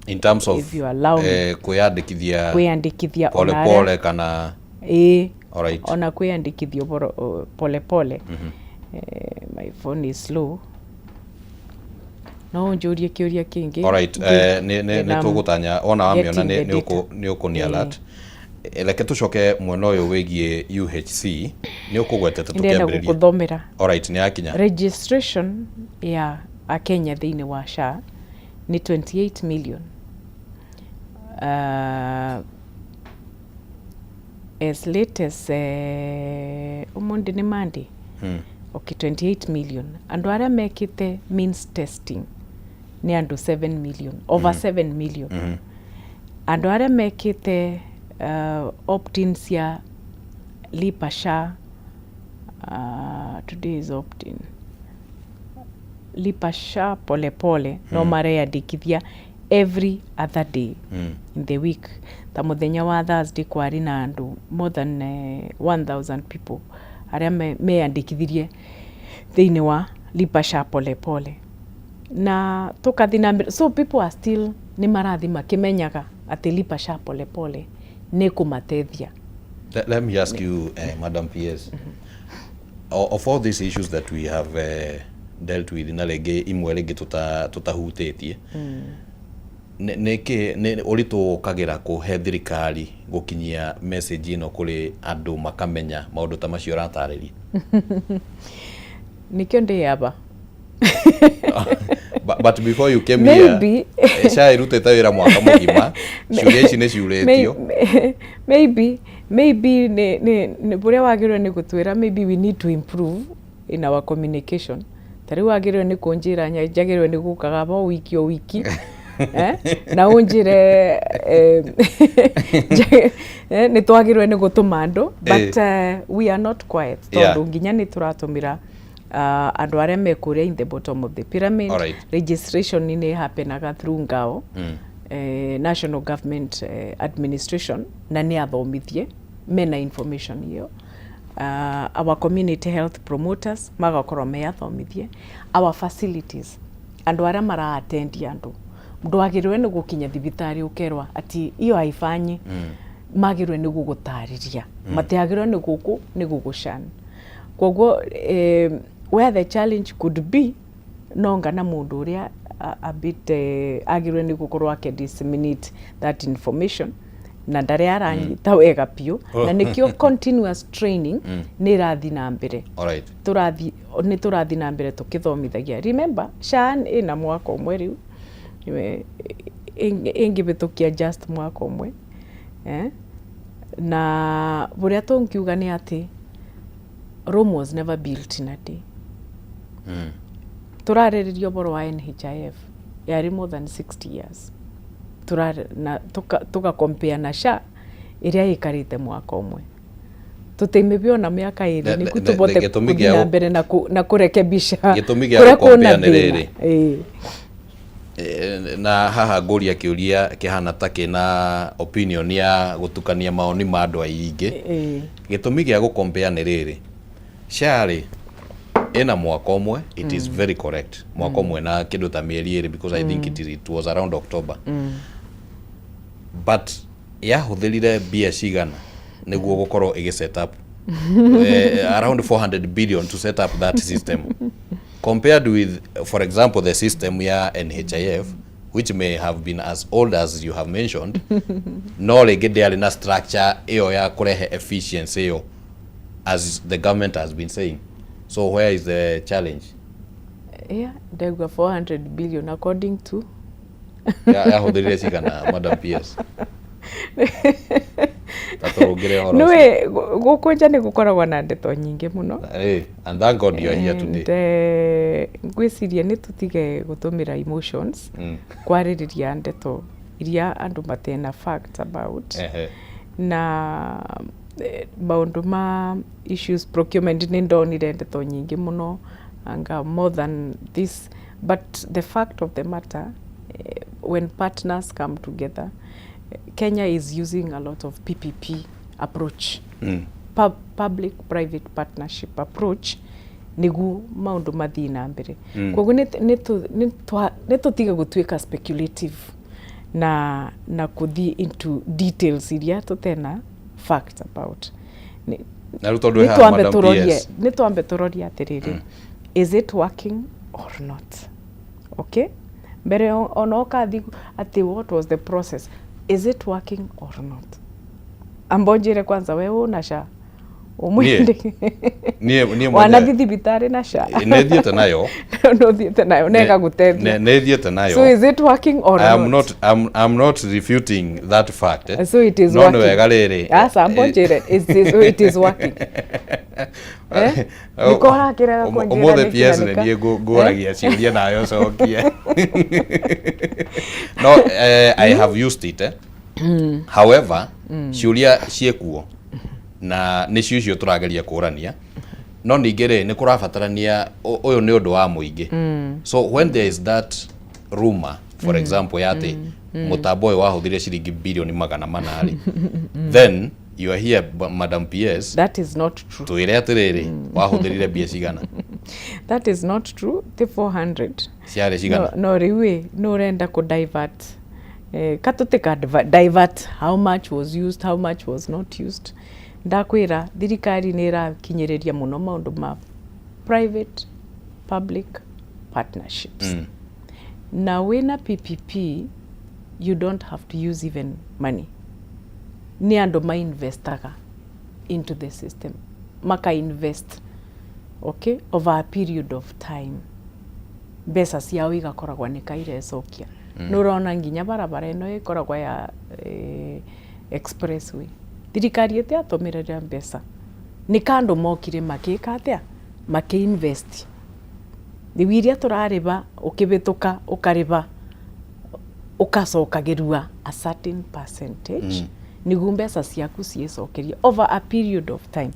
In terms of if you allow me. Kwĩyandĩkithia. Kwĩyandĩkithia. Pole ona arĩa- pole kana? Ĩĩ. Alright. Ona kwĩyandĩkithia ũboro pole pole. My phone is slow, no ũnjũrie kĩũria kĩngĩ. Alright, nĩ Then I'm tũgũtanya ona wamĩona. Getting the data. Nĩ ũkũni alert. Reke tũcoke mwena ũyũ wĩgiĩ UHC, nĩ ũkũgwetete Ndĩrenda tũkĩambĩrĩria. Gũkũthomera. Alright, nĩ yakinya. Registration ya akenya thĩinĩ wa SHA nĩ 28 million as late as ũmũthĩ nĩ Monday. Okay, 28 million. Andũ arĩa mekĩte means testing nĩ andũ 7 million, over 7 million. Andũ arĩa mekĩte opt-in cia lipa SHA, today is opt-in lipa SHA pole pole, no mareyandĩkithia every other day in the week. Ta mũthenya wa Thursday kwarĩ na andũ more than 1000 people arĩa meyandĩkithirie thĩinĩ wa lipa SHA pole pole, na tũkathi na mbere. So people are still, nĩ marathi makĩmenyaga atĩ lipa SHA pole pole nĩ kũmatethia. Let me ask you, Madam PS, of all these issues that we have dealt with, na rĩngĩ imwe rĩngĩ tũtahutĩtie, nĩ nĩ ũritũ ũkagĩra kũhe thirikari gũkinyia message ĩno kũrĩ andũ makamenya maũndũ ta macio ũratarĩria? Nĩkĩo ndĩyaba. But before you came Maybe. here, SHA ĩrutĩte wĩra mwaka mũgima, ciũria ici nĩ ciũrĩtio. Maybe nĩ bũrĩa wagĩrĩirwo nĩ gũtwĩra, maybe we need to improve in our communication. Ta rĩu wagĩrĩirwo nĩ kũnjĩra njagĩrĩirwo nĩ gũkaga o wiki o wiki, eh? Na ũnjĩre nĩ twagĩrĩirwo nĩ gũtũma andũ, but we are not quiet, tondũ nginya nĩ tũratũmĩra andũ arĩa me kũrĩa in the bottom of the pyramid. Registration nĩ happenaga through ngao, national government administration, na nĩ athomithie mena information ĩyo. Our community health promoters magakorwo me athomithie, our facilities, andũ arĩa mara-attend andũ. Ndwagĩrĩirwo nĩ gũkinya thibitarĩ ũkerwa ati iyo haifanyi. Magĩrĩirwo nĩ gũgũtarĩria, matiagĩrĩirwo nĩ gũkũ nĩ gũgũcan. Koguo where the challenge could be, no ngana mũndũ ũrĩa a bit agĩrĩirwo nĩ gũkorwo ake disseminate that information na ndarĩa aranyita wega biũ, na nĩkĩo continuous training nĩ ĩrathiĩ na mbere. Tũrathi nĩ tũrathi na mbere tũkĩthomithagia. Remember, SHA ĩna mwaka ũmwe rĩu, ĩngĩhĩtũkia just mwaka ũmwe, eh? Na bũrĩa tũngiuga nĩ atĩ Rome was never built in a day. Tũrarĩrĩria ũhoro wa NHIF yarĩ more than 60 years. Na tũka compare na SHA ĩrĩa ĩkarĩte mwaka ũmwe, tũtĩmĩbe ona mĩaka 2 nĩguo tũbote gĩtũmi gũthiĩ gĩa na mbere na kũrekebisha Gĩtũmi gĩa kũrĩa gũ-compare kwĩna nĩ thĩna. rĩrĩ. Na haha ngũria kĩũria kĩhana ta kĩna opinion ya gũtukania maoni ma andũ aingĩ. Gĩtũmi gĩa gũ-compare nĩ rĩrĩ, SHA rĩ ĩna mwaka ũmwe, it is very correct, mwaka ũmwe na kĩndũ ta mĩeri 2, because I think it was around October, but yahũthĩrire mbia cigana nĩguo gũkorwo ĩgĩ set up? Around 400 billion to set up that system, compared with, for example, the system ya NHIF, which may have been as old as you have mentioned, no rĩngĩ ndĩarĩ na structure ĩyo ya kũrehe efficiency ĩyo as the government has been saying. So where is the challenge? Yeah, ndaigua 400 billion according to Yahũthĩrire cigana, Madam PS? Ta tũrũngĩre ũhoro ũcio. Nĩwe gũkũ nja nĩ gũkoragwo na ndeto nyingĩ mũno. And thank God you are here today. And, ngwĩciria nĩ tũtige gũtũmĩra emotions kwarĩrĩria ndeto iria andũ matena facts about. Na maũndũ ma issues procurement, nĩ ndonire ndeto nyingĩ mũno anga more than this, but the fact of the matter, when partners come together, Kenya is using a lot of PPP approach. Public private partnership approach nĩguo maũndũ mathiĩ na mbere. Koguo nĩ tũtige gũtuĩka speculative na kũthiĩ into details iria tũtena facts about. Na rĩu tondũ Nĩ haha twambe Madam tũrorie PS. Nĩ twambe tũrorie atĩrĩrĩ, is it working or not? Okay, mbere ona ũkathi atĩ what was the process, is it working or not? Amba ũnjĩre kwanza, we ũna SHA? Ũmwende Niĩ wanathi thibitarĩ na SHA? Nĩ thiĩte nayo. Nĩ ũthiĩte nayo na ĩgagũteithia? Nĩ thiĩte nayo. So is it working or I am not? not I'm not refuting that fact, eh. So it is No nĩ working. wega rĩrĩ. Aca, amba ũnjĩre, so it is working, eh? Nĩko ũrakĩrega kũnjĩra Ũmũthĩ nĩkĩ na PS nĩ nĩka? niĩ ngũragia ciũria nayo cokie. No I have used it, eh. However, ciũria ciĩkuo na nĩcio icio tũrageria kũrania, no ningĩ rĩ, nĩ kũrabatarania ũyũ nĩ ũndũ wa mũingĩ. So when there is that rumor, for example, ya atĩ mũtambo ũyũ wahũthĩrire ciringi bilioni 400 rĩ, then you are here, Madam PS. That is not true. Twĩre atĩrĩrĩ, wahũthĩrire mbia cigana? That is not true. Ti 400. Ciarĩ cigana? No rĩu ĩ, nĩ ũrenda kũ divert, katũtĩka divert how much was used, how much was not used. Ndakwĩra thirikari nĩ ĩrakinyĩrĩria mũno maũndũ ma private public partnerships, na wĩna PPP you don't have to use even money. Nĩ andũ mainvestaga into the system, maka invest, okay, over a period of time, mbeca ciao igakoragwo nĩ kairecokia. Nĩ ũrona nginya barabara ĩno ĩkoragwo ya expressway, thirikari ĩtiatũmĩrĩra mbeca, nĩ kandũ mokire makĩka atĩa? Makĩinvest. Rĩu iria tũrarĩba, ũkĩbĩtũka ũkarĩba, ũgacokagĩrua a certain percentage nĩguo mbeca ciaku ciĩcokerie over a period of time.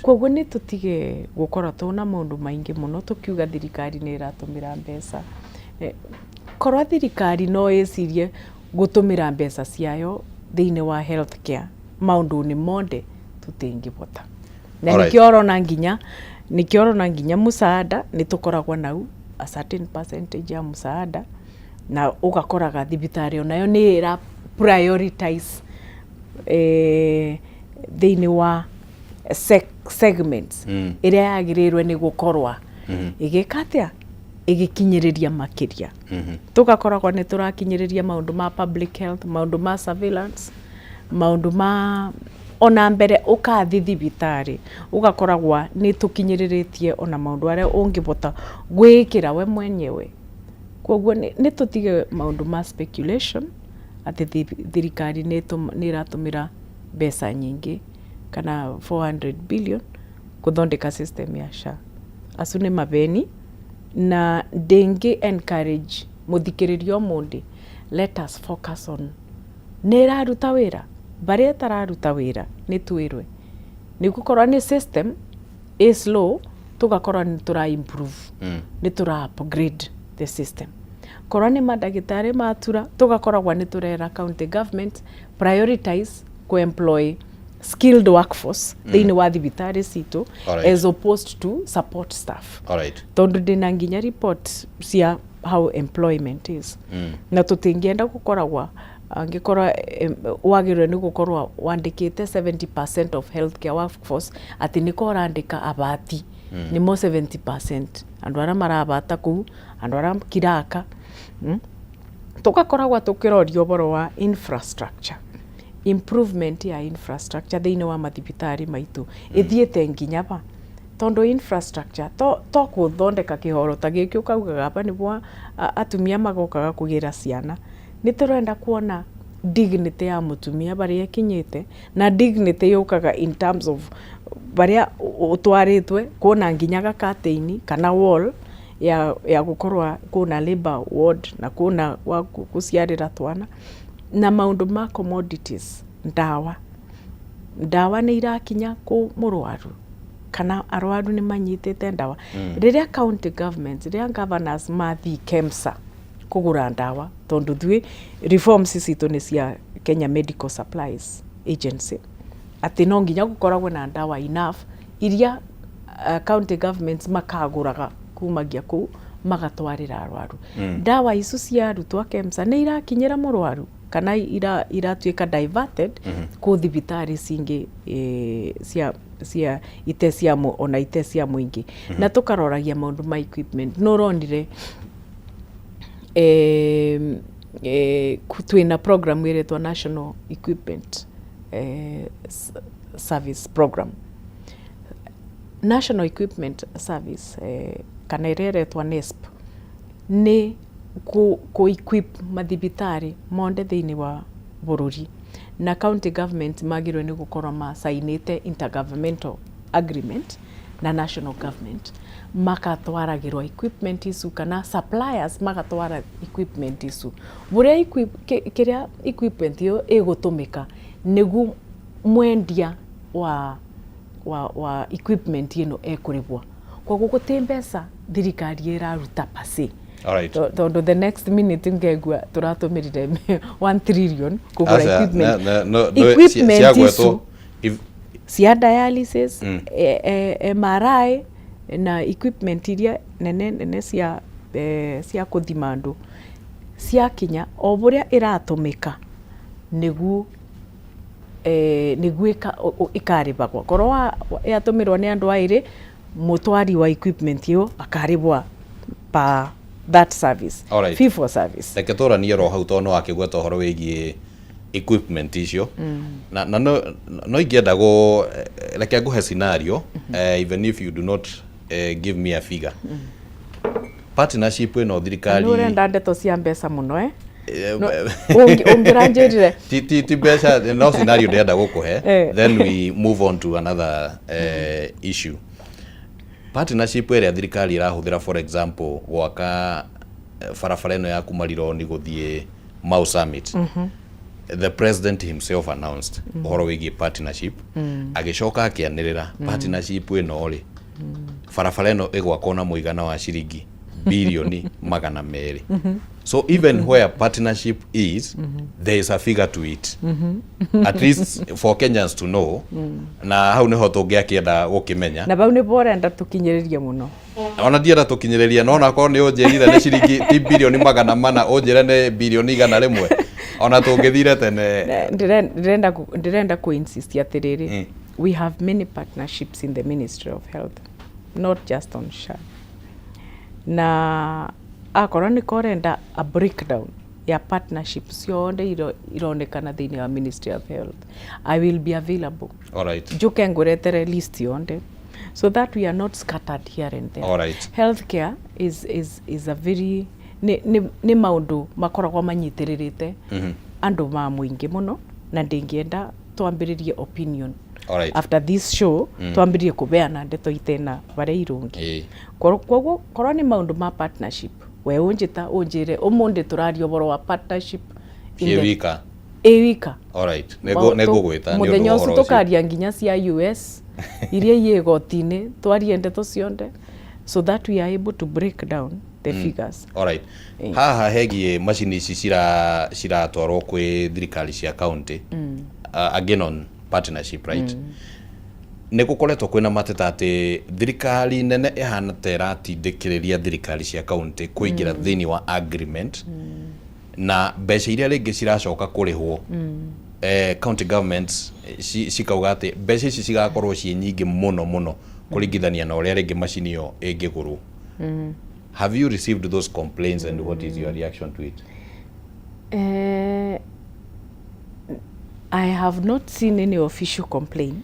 Koguo nĩ tũtige gũkorwo tũna maũndũ maingĩ mũno tũkiuga thirikari nĩ ĩratũmĩra mbeca. Korwo thirikari no ĩcirie gũtũmĩra mbeca ciayo thĩinĩ wa healthcare maũndũ-inĩ mothe, tũtingĩbota na nĩkĩo ũrona nginya mũcaada nĩ tũkoragwo nau a certain percentage ya mũcaada, na ũgakoraga thibitarĩ onayo nĩ ĩra prioritize thĩinĩ wa segments ĩrĩa yagĩrĩirwo nĩ gũkorwa ĩgĩka atĩa, ĩgĩkinyĩrĩria makĩria. Tũgakoragwo nĩ tũrakinyĩrĩria maũndũ ma public health, maũndũ ma surveillance, maũndũ ma ona mbere ũkathi thibitarĩ, ũgakoragwa nĩ tũkinyĩrĩrĩtie ona maũndũ arĩa ũngĩbota gwĩkĩra we mwenyewe. Koguo nĩ tũtige maũndũ ma speculation atĩ thirikari nĩ ĩratũmĩra mbeca nyingĩ kana 400 billion gũthondeka system ya SHA. Acu nĩ mabeni na ndĩngĩ encourage mũthikĩrĩria ũmũndĩ. Let us focus on nĩ ĩraruta wĩra, barĩa ĩtararuta wĩra nĩ twĩrwe, nĩ gũkorwo nĩ system ĩ slow, tũgakorwo nĩ tũra improve, nĩ tũra upgrade the system. Korwo nĩ mandagĩtarĩ matura, tũgakoragwo nĩ tũrera county government prioritize ku employ skilled workforce thĩinĩ wa thibitarĩ citũ as opposed to support staff, tondũ ndĩna nginya report cia how employment is, na tũtingĩenda gũkoragwa angĩkorwo wagĩrĩirwo nĩ gũkorwo wandĩkĩte 70% of healthcare workforce, atĩ nĩko ũrandĩka abati nĩmo 70%, andũ arĩa marabata kũu, andũ arĩa kiraka, Tũgakoragwo tũkĩroria ũhoro wa infrastructure improvement, ya infrastructure thĩinĩ wa mathibitarĩ maitũ ĩthiĩte nginya ba, tondũ infrastructure to gũthondeka kĩhoro ta gĩkĩ ũkaugaga aba nĩguo atumia magokaga kũgĩra ciana. Nĩ tũrenda kuona dignity ya mũtumia barĩa ĩkinyĩte, na dignity yũkaga in terms of barĩa ũtwarĩtwe kuona nginya gakatĩini kana wall ya gũkorwo kwĩna labour ward na kwĩna wa gũciarĩra twana, na maũndũ ma commodities, ndawa nĩ irakinya kũ mũrwaru kana arwaru nĩ manyitĩte ndawa. Rĩrĩa county governments, rĩrĩa governors mathiĩ KEMSA kũgũra ndawa, tondũ thuĩ reforms citũ nĩ cia Kenya Medical Supplies Agency. Atĩ no nginya gũkoragwo na ndawa enough iria county governments makagũraga kumagia kũu magatwarĩra arwaru. Ndawa icu ciarutwo KEMSA nĩ irakinyĩra mũrwaru kana iratuĩka diverted kũ thibitarĩ cingĩ cia ite cia ona ite cia mũingĩ. Na tũkaroragia maũndũ ma equipment. Nĩ ũronire twĩna program ĩretwo National Equipment Service Program. National Equipment Service kana ĩrĩa ĩretwo NESP nĩ kũ equip mathibitarĩ monthe thĩinĩ wa bũrũri, na county government magĩrĩirwo nĩ gũkorwo macainĩte intergovernmental agreement na national government, magatwaragĩrwo equipment icu kana suppliers magatwara equipment icu bũrĩa kĩrĩa equipment ĩyo ĩgũtũmĩka nĩguo mwendia wa equipment ĩno ekũrĩhwo. Koguo gũtĩ mbeca thirikari ĩraruta per se. Tondũ the next minute ngegua tũratũmĩrire 1 trillion kũgũra Aca, equipment. No, Equipment ciagwetwo icu cia dialysis, MRI na equipment iria nene nene cia kũthima andũ ciakinya, o bũrĩa ĩratũmĩka nĩguo ĩkarĩbagwo. Korwo yatũmĩrwo nĩ andũ aĩrĩ, mũtwari wa equipment ĩyo akarĩbwa per that service. Fee for service. Reke tũranie oro hau tondũ nĩ wakĩgweta ũhoro wĩgiĩ equipment icio na no ingĩenda gũ reke ngũhe scenario, even if you do not give me a figure. Partnership ĩno thirikari Nĩ ũrenda ndeto cia mbeca mũno, eh? Ũngĩranjĩrire Ti mbeca, no scenario ndĩrenda gũkũhe. Then we move on to another issue. Partnership ĩrĩa thirikari ĩrahũthĩra, for example, gwaka barabara ĩno ya kuma Rironi gũthiĩ Mau Summit, the president himself announced ũhoro wĩgiĩ partnership, agĩcoka akĩanĩrĩra partnership ĩno rĩ, barabara ĩno ĩgwakwo na mũigana wa ciringi bilioni 200. So even where partnership is, there is a figure to it, at least for Kenyans to know, na hau niho tũngĩakĩenda gũkĩmenya. Na bau nĩbo ũrenda tũkinyĩrĩrie mũno. Ona ndienda tũkinyĩrĩrie, no onakorwo nĩ ũnjĩrire nĩ ciringi ti 400 bilioni, ũnjĩre nĩ 100 bilioni, ona tũngĩthire tene. Ndĩrenda kũ insist atĩrĩrĩ, we have many partnerships in the Ministry of Health, not just on SHA, na akorwo nĩ korenda a breakdown ya partnership ciothe ironekana thĩinĩ wa Ministry of Health, I will be available njuke ngũretere list yonthe so that we are not scattered here and there. Healthcare is a very nĩ maũndũ makoragwo manyitĩrĩrĩte andũ ma mũingĩ mũno, na ndĩngĩenda twambĩrĩrie opinion after this show, twambĩrĩrie kũbeana ndeto itena barĩa irũngi. Koguo korwo nĩ maũndũ ma partnership, we ũnjĩta ũnjĩre ũmũndĩ tũraria ũhoro wa partnership in Ciĩ wika. Ĩ wika. Alright. Nĩngũgwĩta nĩ ũndũ Mũthenya wa ũcio ũhoro ũcio. Tũkaria nginya cia US iria iĩ igoti-inĩ, twarie ndeto cionde so that we are able to break down the figures. Alright. Haha hegiĩ macini ici ciratwarwo kwĩ thirikari cia county, again on partnership, right? Nĩ gũkoretwo kwĩna mateta atĩ thirikari nene ĩhana ta ĩratindĩkĩrĩria thirikari cia county kũingĩra thĩinĩ wa agreement, na mbeca iria rĩngĩ ciracoka kũrĩhwo, county governments cikauga atĩ mbeca ici cigakorwo ciĩ nyingĩ mũno mũno kũringithania na ũrĩa rĩngĩ macini ĩyo ĩngĩgũrwo. Have you received those complaints, and what is your reaction to it? I have not seen any official complaint.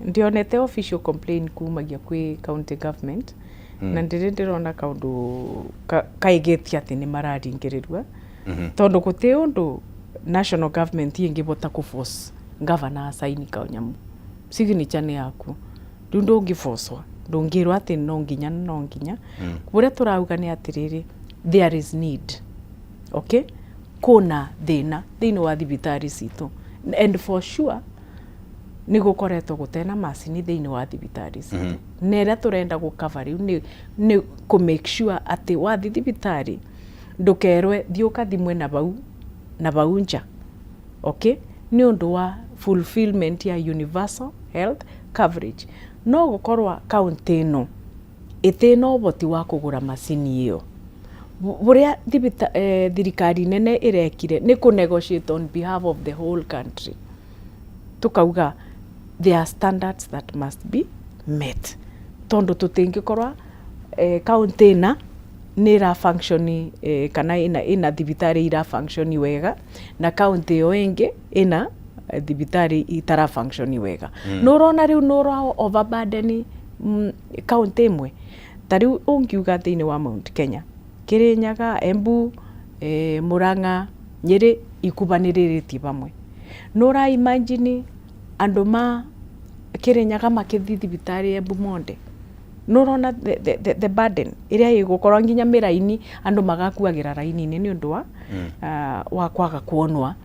Ndionete official complaint kumagia kwĩ county government, na ndĩrĩ ndĩrona kaũndũ kaigĩtie atĩ nĩ mararingĩrĩrua, tondũ gũtĩ ũndũ national government ĩngĩbota kũ force governor asaini kanyamu. Signature nĩ yaku, rĩu ndũngĩbocwa, ndũngĩrwo atĩ no nginya no nginya. Ũrĩa tũrauga nĩ atĩrĩrĩ, there is need, okay? Kuna thĩna thĩinĩ wa thibitarĩ citũ, and for sure nĩ gũkoretwo gũtena macini thĩinĩ wa thibitarĩ citũ, na ĩrĩa tũrenda gũkava rĩu nĩ kũ make sure atĩ wathiĩ thibitarĩ ndũkerwe thiĩ ũkathimwe na bau na bau nja, okay? Nĩ ũndũ wa Fulfillment ya universal health coverage, no gũkorwa kaunti ĩno ĩtĩna ũhoti wa kũgũra macini ĩyo. Buria thirikari nene ĩrekire nĩ kũ negotiate on behalf of the whole country, tukauga there are standards that must be met, tondu tutingikorwa kaunti ĩna nĩ ĩra function kana ĩna thibitarĩ ira function wega na kaunti ĩyo ĩngĩ ĩna thibitarĩ itara function wega. Nĩ ũrona rĩu nĩ ũra overburden kaunti ĩmwe. Ta rĩu ũngiuga thĩinĩ wa Mount Kenya, Kirinyaga, Embu, Murang'a, Nyĩrĩ ikubanĩrĩrĩtie vamwe. Nĩ ũra imagine andũ ma Kirinyaga makĩthiĩ thibitarĩ Embu monde? Nĩ ũrona the burden ĩrĩa ĩgũkorwo, nginya mĩraini andũ magakuagĩra raini-inĩ nĩ ũndũ wa kwaga kuonwa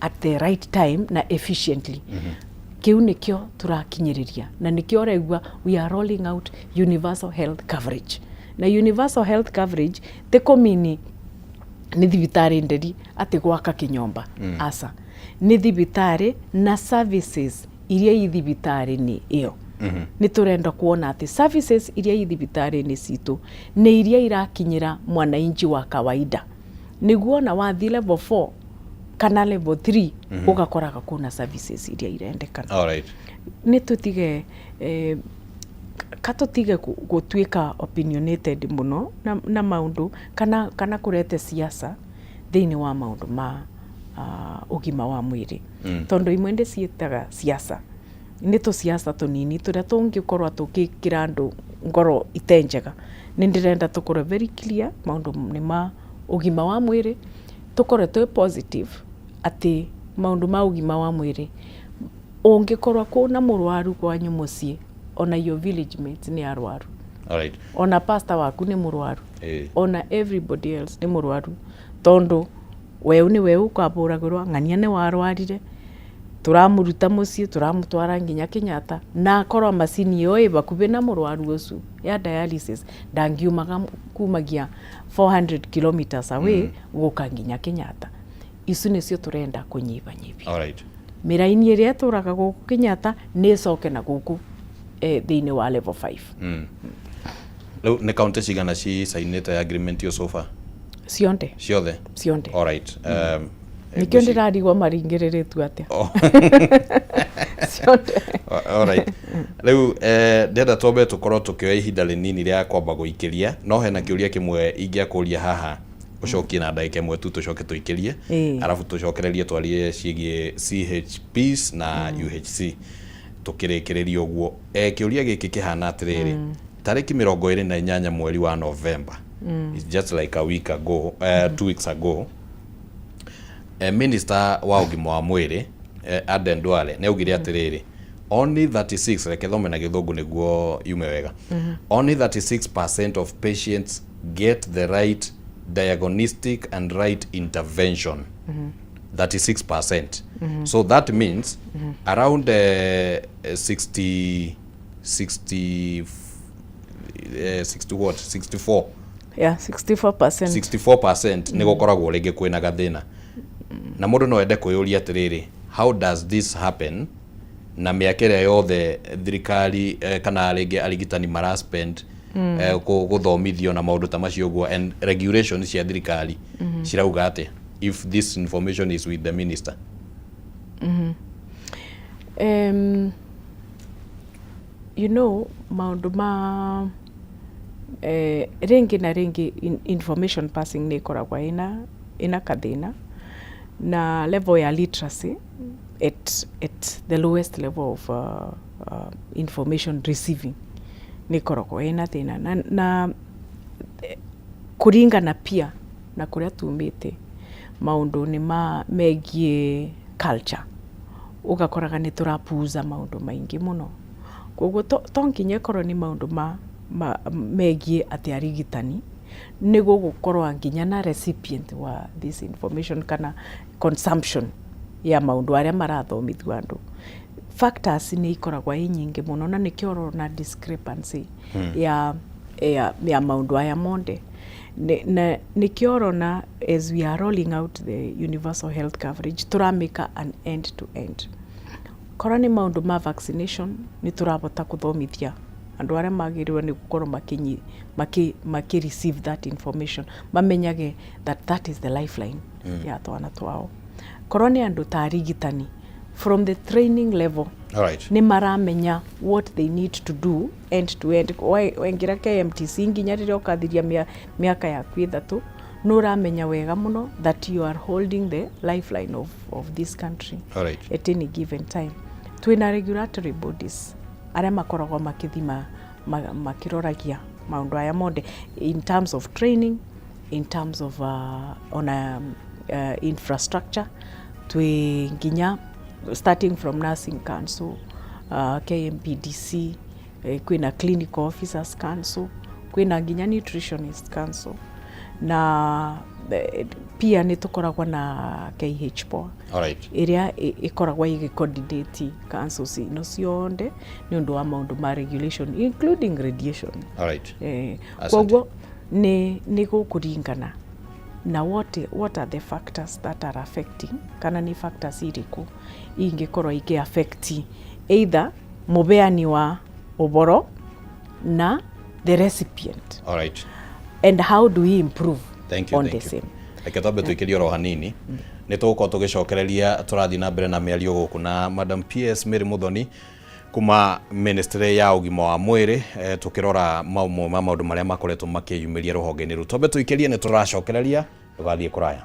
at the right time na efficiently. Kĩu nĩkĩo tũrakinyĩrĩria na nĩkĩo ũraigua we are rolling out universal health coverage. Na universal health coverage ti kũmini nĩ thibitarĩ nderi atĩ gwaka kĩnyomba, aca, nĩ thibitarĩ na services iria i thibitarĩ-inĩ ĩyo. Nĩ tũrenda kuona atĩ services iria i thibitarĩ-inĩ citũ nĩ iria irakinyĩra mwananchi wa kawaida, nĩguo ona wathiĩ level 4 kana level 3 ũgakoraga kuna services iria irendekana. Nĩ tũtige katũtige gũtuĩka opinionated mũno na maũndũ kana kũrete siasa thĩinĩ wa maũndũ ma ũgima wa mwĩrĩ, tondũ imwe ndĩciĩtaga siasa, nĩ tũsiasa tũnini tũrĩa tũngĩkorwo tũgĩkĩra andũ ngoro ite njega. Nĩ ndĩrenda tũkorwo very clear, maũndũ nĩ ma ũgima wa mwĩrĩ, tũkorwo twĩ positive atĩ maũndũ ma ũgima wa mwĩrĩ, ũngĩkorwo kũna mũrwaru kwanyu mũciĩ, ona your village mates nĩ arwaru, ona pastor waku nĩ mũrwaru, ona everybody else nĩ mũrwaru, tondu weũ nĩ weũ ũkabũragĩrwo ng'ania nĩ warwarire, tũramũruta mũciĩ tũramũtwara nginya Kenyatta, na akorwo macini ĩyo ĩ bakubĩ na mũrwaru ũcio ya dialysis, ndangiumaga kumagia 400 kilometers away gũka nginya Kenyatta. Icu nĩcio tũrenda kũnyibanyibia. Mĩraini ĩrĩa ĩtũraga gũkũ Kenyatta nĩ ĩcoke na gũkũ thĩinĩ wa level 5. Rĩu nĩ kaunti cigana ci sainĩte agreement ĩyo so far? Cionde. Ciothe? Cionde. All right. Nĩkĩo ndĩrarigwo maringĩrĩrĩtio atĩa. Cionde. Alright. Rĩu ndĩrenda twambe tũkorwo tũkĩoya ihinda rĩnini rĩa kwamba gũikĩria, no hena kĩũria kĩmwe ingĩakũria haha ũcokie na ndagĩka ĩmwe tu, tũcoke tũikĩrie, arabu tũcokererie twarie ciĩgiĩ CHPs na UHC tũkĩrĩkĩrĩria ũguo. Kĩũria gĩkĩ kĩhana atĩrĩrĩ, tarĩki 28 mweri wa November, it's just like a week ago, 2 weeks ago, minister wa ũgima wa mwĩrĩ Aden Duale nĩ augire atĩrĩrĩ, only 36, reke thome na gĩthũngũ nĩguo yume wega, only 36% of patients get the right diagnostic and right intervention. 36%. So that means around 60 60 60 what, 64? Yeah, 64%. 64% nĩ gũkoragwo rĩngĩ kwĩna gathĩna, na mũndũ no ende kwĩyũria atĩrĩrĩ, how does this happen na mĩaka ĩrĩa yothe thirikari kana rĩngĩ arigitani mara spend gũthomithio na maũndũ ta macio ũguo, and regulation cia thirikari cirauga atĩa if this information is with the minister? You know maũndũ ma rĩngĩ na rĩngĩ information passing nĩ ĩkoragwo ĩna kathĩna na level ya literacy at the lowest level of information receiving nĩ ĩkoragwo ĩna thĩna na kũringana pia na kũrĩa tumĩte, maũndũ nĩ ma megiĩ culture, ũgakoraga nĩ tũrapuuza maũndũ maingĩ mũno. Koguo to nginya ĩkorwo nĩ maũndũ ma megiĩ atĩ arigitani, nĩ gũgũkorwo nginya na recipient wa this information kana consumption ya maũndũ arĩa marathomithio andũ. Factors nĩ ikoragwo ĩ nyingĩ mũno na nĩkĩo ũrona discrepancy ya maũndũ aya monde. Na nĩkĩo ũrona as we are rolling out the universal health coverage, tũramĩka an end to end. Korwo nĩ maũndũ ma vaccination, nĩ tũrabota kũthomithia andũ arĩa magĩrĩirwo nĩ gũkorwo makĩnyi makĩ makĩ receive that information, mamenyage that that is the lifeline ya twana twao. Korwo nĩ andũ ta arigitani, from the training level, nĩ maramenya what they need to do end to end. Waingĩra KMTC nginya rĩrĩa ũkathiria mĩaka yaku 3, nĩ ũramenya wega mũno that you are holding the lifeline of this country at any given time. Twĩna regulatory bodies arĩa makoragwo makĩthima, makĩroragia maũndũ aya mothe in terms of training, in terms of ona infrastructure. Twĩ nginya starting from Nursing Council, KMPDC, kwĩna Clinical Officers Council, kwĩna nginya Nutritionist Council, na pia nĩ tũkoragwo na KHPOA ĩrĩa ĩkoragwo ĩgĩ coordinate councils ino cionde nĩ ũndũ wa maũndũ ma regulation, including radiation. Asante. Koguo nĩ gũkũringana na what are the factors that are affecting, kana nĩ factors irĩkũ ingĩkorwo ikĩ affect either mũbeani wa ũboro na the recipient and how do we improve Thank you, on thank the you. same. Reke twambe tũikĩrie oro hanini, nĩ tũgũkorwo tũgĩcokereria. Tũrathiĩ na mbere na mĩario gũkũ na Madam PS Mary Muthoni kuma Ministry ya ũgima wa mwĩrĩ, tũkĩrora mamwe ma maũndũ marĩa makoretwo makĩyumĩria rũhonge-inĩ rũu. Twambe tũikĩrie, nĩ tũracokereria, ndũgathiĩ kũraya.